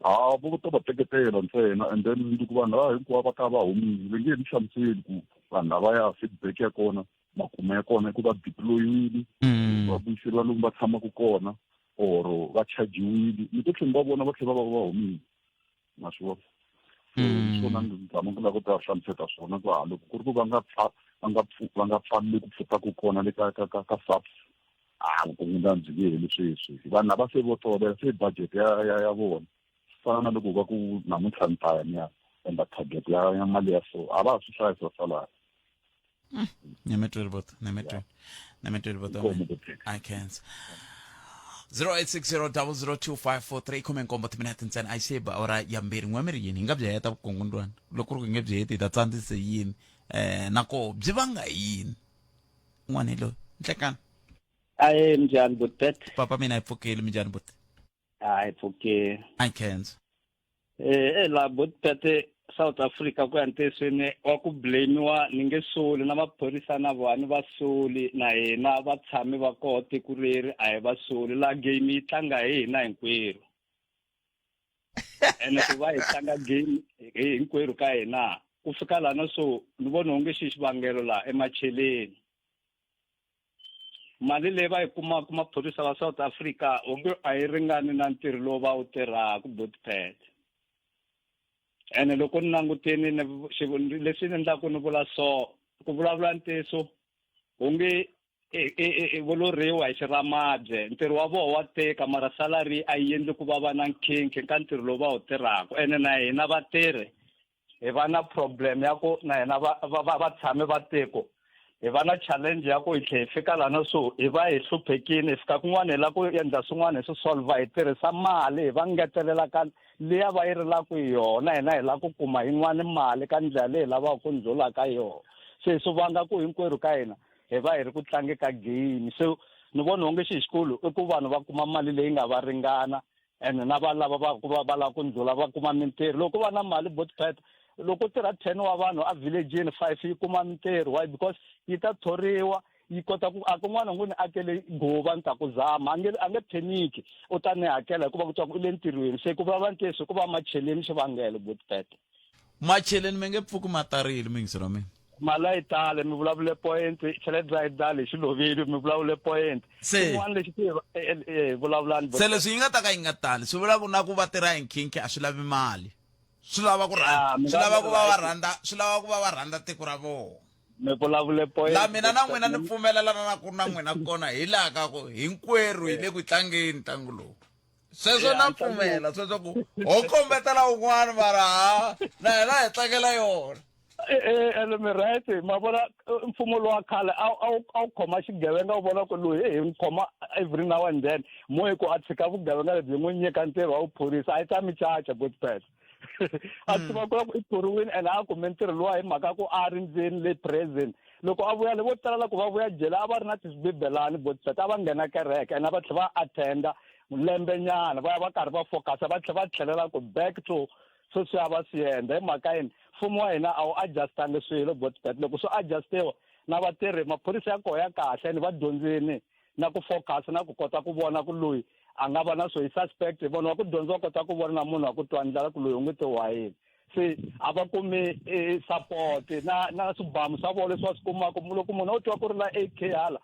Ha vo to va teketela ntsena and then loko vanhu lava hinkwavo va ta va humile va nge ni hlamuseli ku vanhu lavaya feedback ya kona makumu ya kona i ku va deployiwile va vuyiseriwa lomu va tshamaka kona or va chajiwile ni to tlhela va vona va tlhela va va va humile ma swi vona. So hi swona ni zama ku lava ku ta hlamuseta swona ku ha loko ku ri ku va nga pfa va nga va nga pfali ku pfutaku kona le ka ka ka ka SAPS a vukungundzwana byi nge heli sweswi. Vanhu lava se vo tolovela se budget ya ya ya vona swi fana na loko va ku namuntlha ni ta ya ni ya endla target ya ya mali ya so a va ha swi hlayi swa salary. Nyametweli bot, nyametweli. Nyametweli bot. I can't. 0860002543 17 timinete ntsena a yi se ba awara ya mbirhi n'we mi ri yini hi nga byi heta vukungundwani loko ku ri ku hi nge byi heti hi ta tsandzise yini na koho byi vanga yini un'wana hi loyi nhlekani. Aye minjhani butpet? Papa mina hi pfukile minjhani but? Hayi pfukile. I can't. La butpet South Africa ku ya ntiyisweni wa ku blamiwa ni nge soli na maphorisa na vona ni va soli na hina vatshami va koho tiko leri a hi va soli la game yi tlanga hi hina hinkwerhu ene ku va hi tlanga game hi hinkwerhu ka hina ku fika lana so ni vona onge xi xivangelo laha emacheleni mali leyi va yi kumaka maphorisa va South Africa onge a yi ringani na ntirho lowu va wu tirhaka botpet ene loko ni langutini ni leswi ni endlaku ni vula so ku vulavula ntiyiso onge vo loriwa hi xiramabye ntirho wa vona wa tika mara salary a yi endli ku va va na nkhinkhi ka ntirho lowu va wu tirhaka ene na hina vatirhi hi va na problem ya ku na hina va va va tshami va tiko hi va na challenge ya ku hi tlhe hi fika lana so hi va hi hluphekile hi fika kun'wana hi lava ku endla swin'wana hi swi solver hi tirhisa mali hi va ngetelela ka liya va yi rilaka hi yona hina hi lava ku kuma yin'wana mali ka ndlela leyi hi lavaka ku ndlhula ka yona se swi vanga ku hinkwerhu ka hina hi va hi ri ku tlange ka game se ni vona onge xi xikulu i ku vanhu va kuma mali leyi nga va ringana and na va lava va ku va va lava ku ndlhula va kuma mintirho loko va na mali botpet loko tirha 10 wa vanhu a village-ini 5 yi kuma mintirho why because yi ta thoriwa yi kota ku a kun'wana ngo ni akele guva ni ta ku zama a nge a nge pheniki u ta ni hakela hikuva ku twa ku u le ntirhweni se ku vulavula ntiyiso ku va macheleni xivangelo botpet Macheleni mi nge pfuki ma tarile muyingiseri wa mina. Mali a yi tali mi vulavule point chelete a yi tali hi xiloveli mi vulavule point. Se Xin'wana lexi ti vulavulani se leswi yi nga ta ka yi nga tali swi vula ku na ku va tirha hi nkhinkhi a swi lavi mali. Swi lava ku Ya, mi swi nga lava ku va va right. rhandza swi lava ku va va rhandza tiko ra vona. Mi vulavule point. La mina na n'wina ni pfumelelana na ku na n'wina kona hi laha ka ku hinkwerhu hi le ku tlangeni ntlangu lowu. Sweswo Ya, na ntlangu pfumela sweswo ku ho kombetela un'wana mara ha na hina hi tlangela yona. Ene mi right ma vona mfumo lowa khale a wu a wu khoma xigevenga u vona ku loyi hi n'wi khoma every now and then mo hi ku a tshika vugevenga lebyi n'wi nyika ntirho wa vuphorisa a yi ta mi caca botpet a tiva ku ku i thoriwile and a kume ntirho luwa hi mhaka ku a ri ndzeni le prison loko a vuya le vo tala loko va vuya jele a va ri na tisbibelani botpet a va nghena kereke and a va tlhela va attenda lembe nyana va ya va karhi va focusa va tlhela va tlhelela ku back to Sweswiya va swi endla hi mhaka yini? Mfumo wa hina a wu adjustangi swilo botbet loko swi adjustiwa na vatirhi maphorisa ya koho ya kahle ene va dyondzini na ku focus na ku kota ku vona ku loyi a nga va na swo i suspect vona wa ku dyondza wa kota ku vona na munhu wa ku twa ndlala ku loyi u nge te wa yini se a va kumi e, support na na swibamu swa vona leswi va swi kumaka loko munhu o twa ku ri na AK hala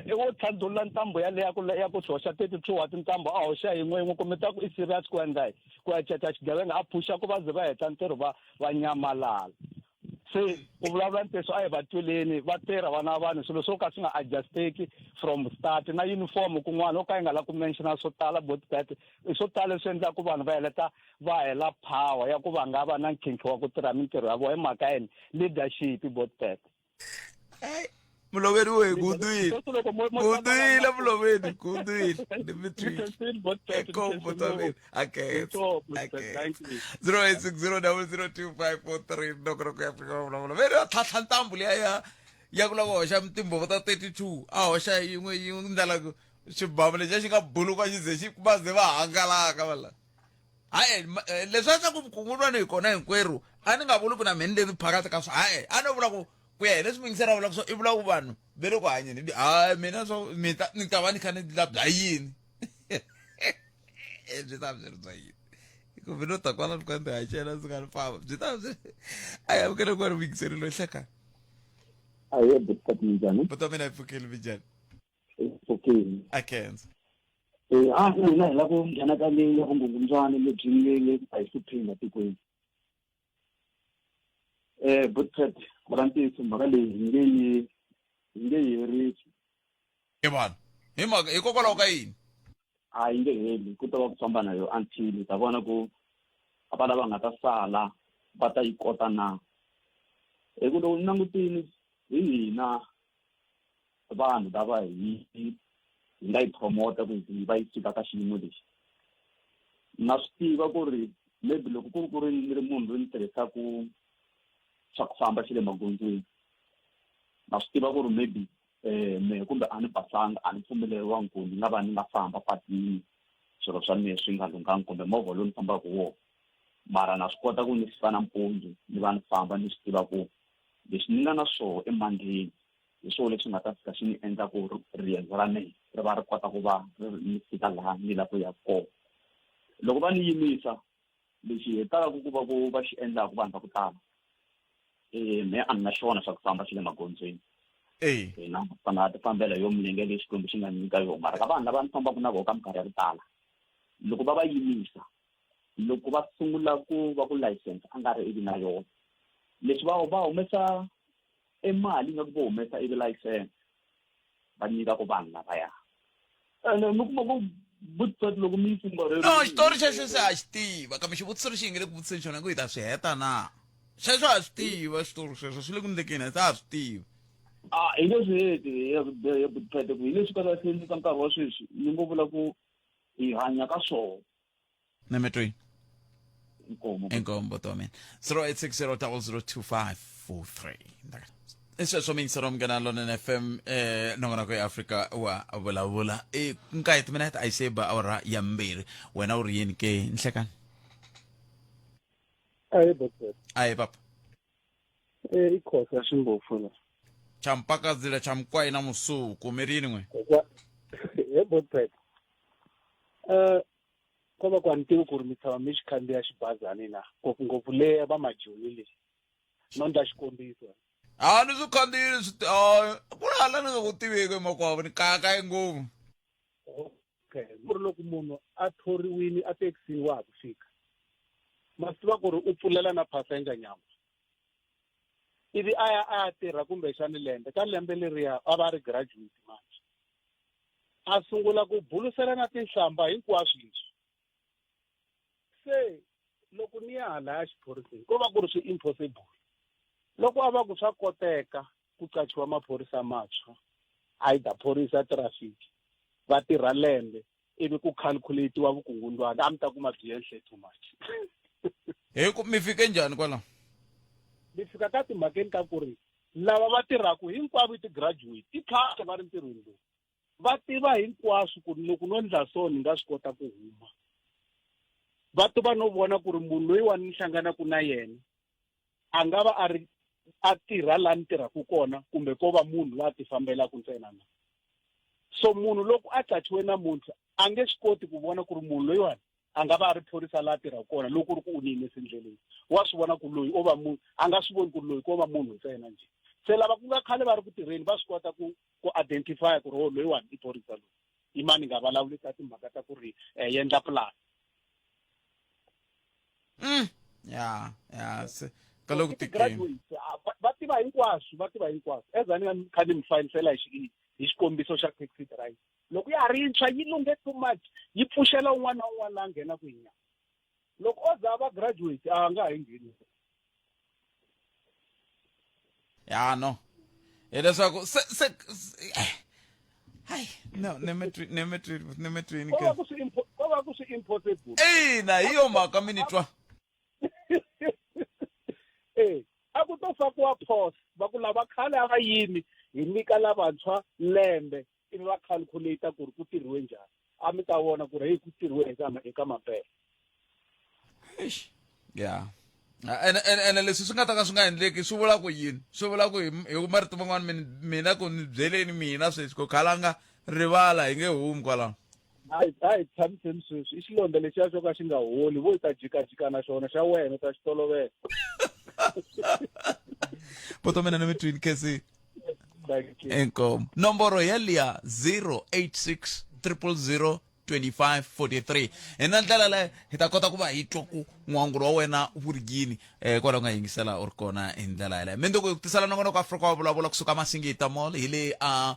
i wo tlhandlula ntambu yaleyo ku ya ku hoxa 32 wa tintambu a hoxa yin'we yin'we kumbe ta ku i serious ku endla yini ku ya caca xigevenga a phusha ku va ze va heta ntirho va va nyamalala se ku vulavula ntiyiso a hi va tweleni va tirha vana vanhu swilo swo ka swi nga adjusteki from start na uniform kun'wana o ka yi nga la ku mentiona swo tala botbet i swo tala leswi endlaka vanhu va heleta va hela power ya ku va nga va na nkhinkhi wa ku tirha mintirho ya vona hi mhaka yini leadership botbet muloveri we gundwile gundwile muloveri gundwile ni mitwile ekombo taveni aketse aketse 0860002543 ndokoroko ya Afrika vulavula veri va tlhatlha ntambu liya ya ya ku lava hoxa timbhovo ta 32 a hoxa yin'we yin'we ndlela ku xibamu lexiya xi nga buluka xi ze xi va ze va hangalaka va la hayi leswi a swa ku vukungundzwani hi kona hinkwerhu a ni nga vuli ku na mheni leri phakati ka swo hayi a no vula ku ku ya hi leswi muyingiseri a vulaka swo i vula ku vanhu ve le ku hanyeni hayi mina swo mi ta ni ta va ni kha ni la bya yini byi ta byi ri bya yini kumbe no ta kwala ni kha ni hacela ndzi nga ni famba byi ta byi a hi amukele ku ri muyingiseri loyi hlekani aye bhuti minjhani bhuti wa mina hi pfukile minjhani pfukile a khensa Eh, a hina hi lava ku nghena ka leyi ya vungungundzwani lebyi nge le a hi hlupheni la tikweni eh butpet vula ntiyiso mhaka leyi hi nge yi hi nge yi herisi e vanhu hi mhaka hikokwalaho ka yini a yi nge heli ku ta va ku famba na yo until hi ta vona ku va lava nga ta sala va ta yi kota na hi ku loko ni langutile hi hina vanhu lava hi hi nga yi promota ku yi va yi fika ka xiyimo lexi na swi tiva ku ri maybe loko ku ri ku ri ni ri munhu loyi ni tirhisaku swa ku famba xa le magondzweni na swi tiva ku ri maybe um mehe kumbe a ni basanga a ni pfumeleriwangi ku ni nga va ni nga famba patwini swilo swa mehe swi nga lunghangi kumbe movha lowu ni fambaka wona mara na swi kota ku ni fika nampundzu ni va ni famba ni swi tiva ku leswi ni nga na swoho emandleni hi swona leswi nga ta fika swi ni endla ku riendzo ra mina ri va ri kota ku va ni fika laha ni lava ku ya kona loko va ni yimisa lexi hetaka ku va ku va xi endlaka vanhu va ku tala um me a ni na xona xa ku famba xi le magondzweni hina fana ti fambela yo milenge leyi xikwembu xi nga ni nyika yona mara ka vanhu lava ni fambaka na vona ka minkarhi ya ku tala loko va va yimisa loko va sungula ku va ku license a nga ri ivi na yona leswi va va humesa e mali nga ku vo humesa ivi license va nyika ku vanhu lavaya ene mi kuma ku vutisa loko mi yi fumbarhela no xitori xexo se a xi tiva kambe xivutiso lexi hi nge le ku vutiseni xona ku hi ta swi heta na xexo a swi tiva xitori xexo swi le ku ndlekeni se a swi tiva a hi nge swi heti ya butipete ku hi leswi kahleni ka nkarhi wa sweswi ni ngo vula ku hi hanya ka swona Nemetweni. Inkomo. Inkomo Tommy. 0860002543. I sweswo miyingisero munghana lonene FM eh nongonoko ya Afrika wa vulavula. I nkaye timinete a yi se ba awara ya mbirhi. Wena u ri yini ke nhlekani? Ayi botset. Ayi papa. Eh ikhosi ya ximbofu la. Champakazila cha mkwai na musuku mi ri yini n'we? He botset. Eh ko va ku a ni tivi ku ri mi tshama mi xi khandziya xibazani na ngopfungopfu le ya va majoni leyi no ndla xikombiso A ni swi khandziyile swi a ku ri hala ni nga ku tiveki makwavo ni kayakayi ngopfu. Okay ku ri loko munhu a thoriwile a thekisini wa ha ku fika ma swi tiva ku ri u pfulela na passenger nyangwa ivi a ya a ya tirha kumbexani lembe ka lembe leriya a va a ri graduate manje a sungula ku bulusela na tinhlamba hinkwaswo leswi se loko ni ya halaya xiphoriseni ko va ku ri swi impossible loko a va ku swa koteka ku qachiwa maphorisa mantshwa either phorisa traffic va tirha lembe ivi ku calculatiwa vukungundwani a mi ta kuma byi henhle too much hi ku mi fike njhani kwalaho mi fika ka timhakeni ta ku ri lava va tirhaka hinkwavo i ti-graduate i khale va ri ntirhweni lowu va tiva hinkwaswo ku loko no ndla so ni nga swi kota ku huma Va tiva no vona ku ri munhu loyiwani ni hlanganaka na yena a nga va a ri a tirha laha ni tirhaka kona kumbe ko va munhu loyi a tifambelaka ntsena na. So munhu loko a qachiwe namuntlha a nge swi koti ku vona ku ri munhu loyiwani a nga va a ri phorisa laha tirhaka kona loko ku ri ku u ni yimise ndleleni. Wa swi vona ku loyi o va munhu, a nga swi voni ku ri loyi ko va munhu ntsena njhe. Se lava ku nga khale va ri ku tirheni va swi kota ku ku identify ku ri oh loyiwani i phorisa loyi. I mani nga vulavuli ka timhaka ta ku ri eh, yendla plan. Ya, ya, se ka loko Ti tikeni. graduates ah, va va tiva hinkwaswo, va tiva hinkwaswo. As a ni nga kha ni mi fanisela hi xi hi xikombiso xa taxi driver. Loko ya ha ri yintshwa yi lunghe too much, yi pfuxela un'wana na un'wana la nghenaka hi nyama. Loko o za a va graduate a nga ha yi ngheni. Ya no. Hileswaku se se eh, hayi no nemetri nemetri nemetrini Ko va ku swi ko va ku swi impossible. Ina hi yo mhaka mi ni twa. Eh, a ku to fakiwa pause va ku lava khale a va yimi hi nyika lavantshwa lembe ivi va calculate ku ri ku tirhiwe njhani a mi ta vona ku ri hey ku tirhiwe eka eka mampela Eish. ya ene ene ene leswi swi nga ta ka swi nga endleki swi vula ku yini swi vula ku hi hi marito man'wana mina ku ni byeleni mina sweswi ku khalanga rivala hi nge humi kwalaho a hi a hi tshamiseni sweswi i xilondza lexiya xo ka xi nga holi vo hi ta jikajika na xona xa wena u ta xi tolovela poto mina ni mi twini khesi inkomu nomboro yeliya 086 000 2543 hi na ndlela leyo hi ta kota ku va hi twa ku n'wangulo wa wena wu ri yini um kwalaho u nga yingisela u ri kona hi ndlela yeleyo mindzuku hi ku tisela nongonoko afrika wa vulavula kusuka masingita mall hi le a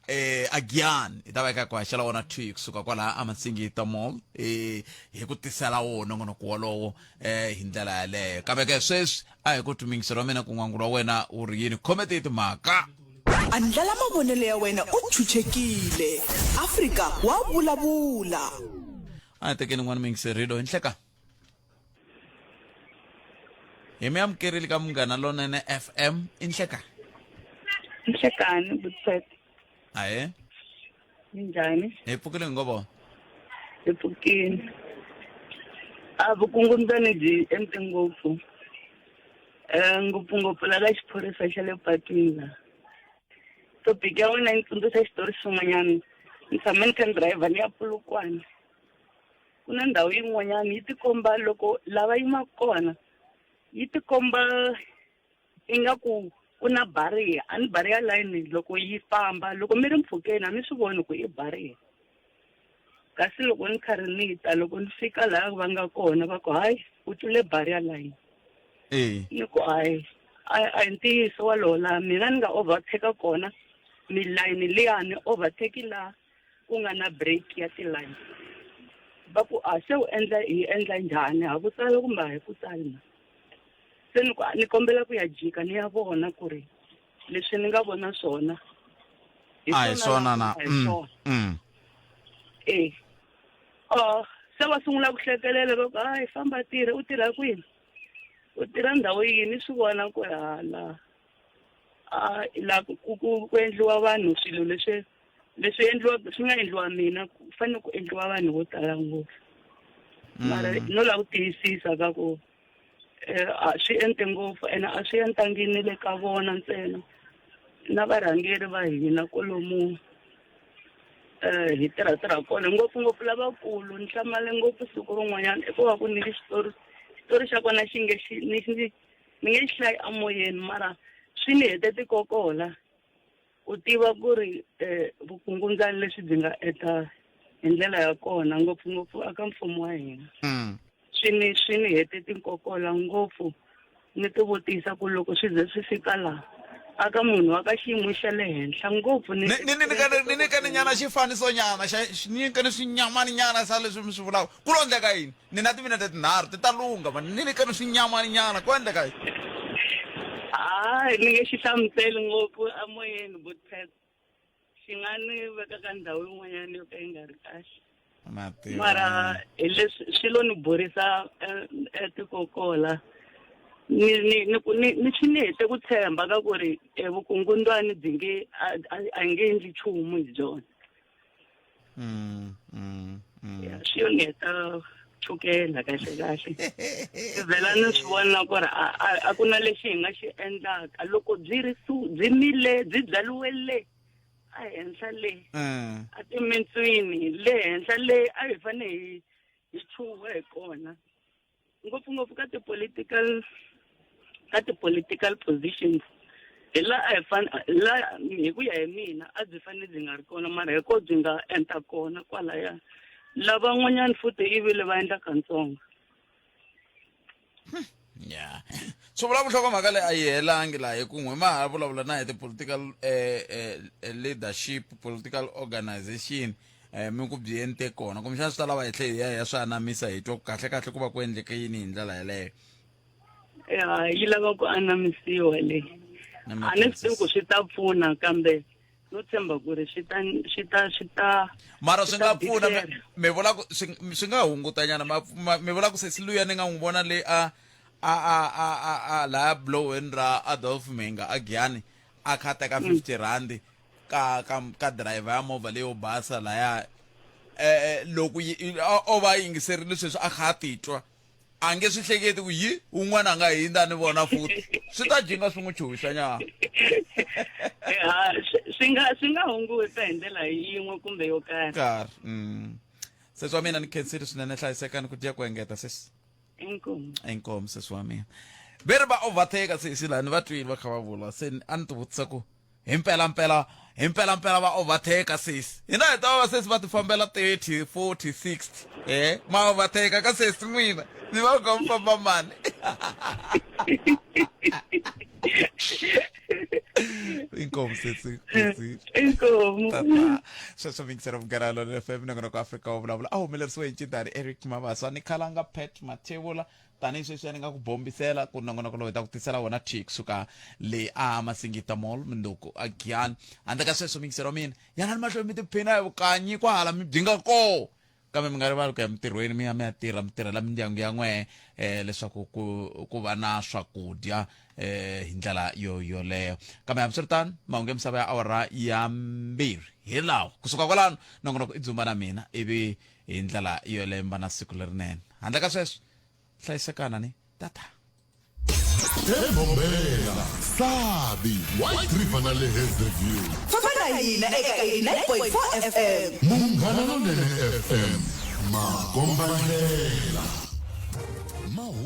eh agiyani hi ta va eka ku haxela wona 2 kusuka kwalaha amasingita mall eh hi ku tisela wona nongonoko wolowo eh hi ndlela yaleyo kambe ke sweswi a hi ku twi wa mina ku n'wangulo wa wena wu ri yini khome ti timhaka Andlala mavonelo ya wena u chuchekile. Afrika wa vulavula. A hi tekeni n'wana muyingiseri loyi nhleka hi mi amukerile ka munghana lonene fm i nhleka Nhlekani Butset. ahe Minjhani? Hi pfukile hi ngo vona. Hi pfukile. A vukungundzwani byi ente ngopfu. Eh ngopfungopfu la ka xiphorisa xa le patwini la. Topic ya wena yi ni tsundzuxa xitori xin'wanyana. Ni tshame ni kha ni driver ni ya Polokwane. Ku na ndhawu yin'wanyana yi tikomba loko lava yimaka kona yi tikomba ingaku ku na barrier a ni barrier line loko yi famba loko mi ri mpfhukeni a mi swi voni ku i barrier kasi loko ni karhi ni ta loko ni fika laha va nga kona va ku hayi u tlule barrier line e ni ku hayi a a hi ntiyiso walowo laha mina ni nga overtake kona milayini liya ni overtake laha ku nga na break ya tilayini va ku a se u endla hi endla njhani ha ku tsala kumbe a hi ku tsali na se ni ku ni kombela ku ya jika ni ya vona ku ri leswi ni nga vona swona a hi swona na a hi swona e oh se va sungula ku hlekelela va ku hayi famba tirha u tirha kwini u tirha ndhawu yini swi vona ku hala a la ku ku ku endliwa vanhu swilo leswi leswi endliwa swi nga endliwa mina ku fanele ku endliwa vanhu vo tala ngopfu mara no lava ku tiyisisa ka ku eh, a swi ente ngopfu ene a swi entangi ni le ka vona ntsena na varhangeri va hina kwalomu eh hi tirha tirha kona ngopfungopfu lavakulu ni hlamale ngopfu siku rin'wanyana i ku va ku ni xitori xitori xa kona xi nge xi ni ni ni nge xi hlayi emoyeni mara swi ni hete tikokola ku tiva ku ri um vukungundzani leswi byi nga eta hi ndlela ya kona ngopfungopfu aka mfumo wa hina swi ni swi ni hete tinkokola ngopfu ni ti vutisa ku loko swi ze swi fika laha aka munhu wa ka xiyimo xa le henhla ngopfu ni ni ni ni nyikani nyana xifaniso nyana xa nyikani swinyamani nyana sa leswi mi swi vulaka ku lo endleka yini ni na timinete tinharhu ti ta lungha mani ni nyikani swinyamani nyana ku endleka yini hayi ni nge xi hlamuseli ngopfu emoyeni butpet xi nga ni veka ka ndhawu yin'wanyana yo ka yi nga ri kahle mara hi leswi swi lo ni borisa etikokola ni ni ni ku ni ni swi ni hete ku tshemba ka ku ri vukungundwani byi nge a nge endli nchumu hi byona swi yo ni heta chukela kahle kahle ni vhela ni swi vona ku ri a a a ku na lexi hi nga xi endlaka loko byi ri su byi mile byi byariwe le a henhla le a timintswini le henhla le a hi fane hi hi chuha hi kona ngopfungopfu ka ti-political ka ti-political positions hi la a hi fane la hi ku ya hi mina a byi fanele byi nga ri kona mara hi ko byi nga enta kona kwalaya lavan'wanyana futhi ivile va endla katsongo ya swi vula vuhlokomhaka leyi a yi helangi laha hi kun'we ma ha vulavula na hi ti-political eh, eh, eh, leadership political organization eh, mi ku byi ente kona kumbexana swi ta lava hi tlhe hi ya hi ya swi anamisa hi twa ku kahle kahle ku va ku endleke yini hi ndlela yeleyo ya yi lava ku anamisiwa leyi a ni swi tivi ku swi ta pfuna kambe no tshemba ku ri swi ta swi ta swi ta mara swi ta nga pfuna mi- bikela. mi vula ku swi swi nga hungutanyana ma- ma- mi vula ku sesi luya ni nga n'wi vona leyi a a a a a a laya bloweni ra Adolf Mhinga a Giyani a kha a teka 50 rand ka ka ka driver ya movha leyo basa laya eh eh, loko yi o- o va yingiserile sweswi a kha a titwa a nge swi hleketi ku yi un'wana a nga hindza ni vona futhi swi ta jinga swi n'wi chuhisa nyana Ya, swi- swi nga swi nga hunguta hi ndlela yin'we kumbe yo karhi karhi sesi wa mina ni khensile swinene hlayisekani ku dya ku engeta sesi inkomu inkomu sesi wa mina ve ri va overtake sesi laha ni va twile va kha va vula se a ni ti vutisa ku hi mpelampela hi mpelampela va overtake sesi hina hi ta va sesi va ti fambela 30 40 60 eh ma overtake ka sesi n'wina ni va ka mi famba mani inkomu sesi sesi inkomu tata sweswo mingiselo munghana lonene fm nongonoko afrika wo vulavula a humelerisiwe hi ncindani eric mabasa ni khalanga pat mathevula Tanihi sweswiya ni nga ku bombisela ku nongonoko lowu hi ta ku tisela wona thi kusuka le a Masingita Mall mundzuku a Giyani. Handle ka sweswo miyingiseri wa mina, yanani mahlweni mi tiphina hi vukanyi kwahala mi byi nga koo. Kambe mi nga rivali ku ya mintirhweni mi ya mi ya tirha mi tirhela mindyangu ya n'wehe eh, leswaku ku ku va na swakudya eh, hi ndlela yo yoleyo. Kambe hambiswiritano mahungu ya misava ya awara ya mbirhi hi lawa. Kusuka kwalano nongonoko i dzumba na mina ivi hi ndlela yoleyo mi va na siku lerinene. Handle ka sweswo hlayisekana ni tata Ebombela, Sabi, White River na le Hazyview. Famba na hina eka 89.4 FM. Munghana Lonene FM, makombandlela. Mahungu.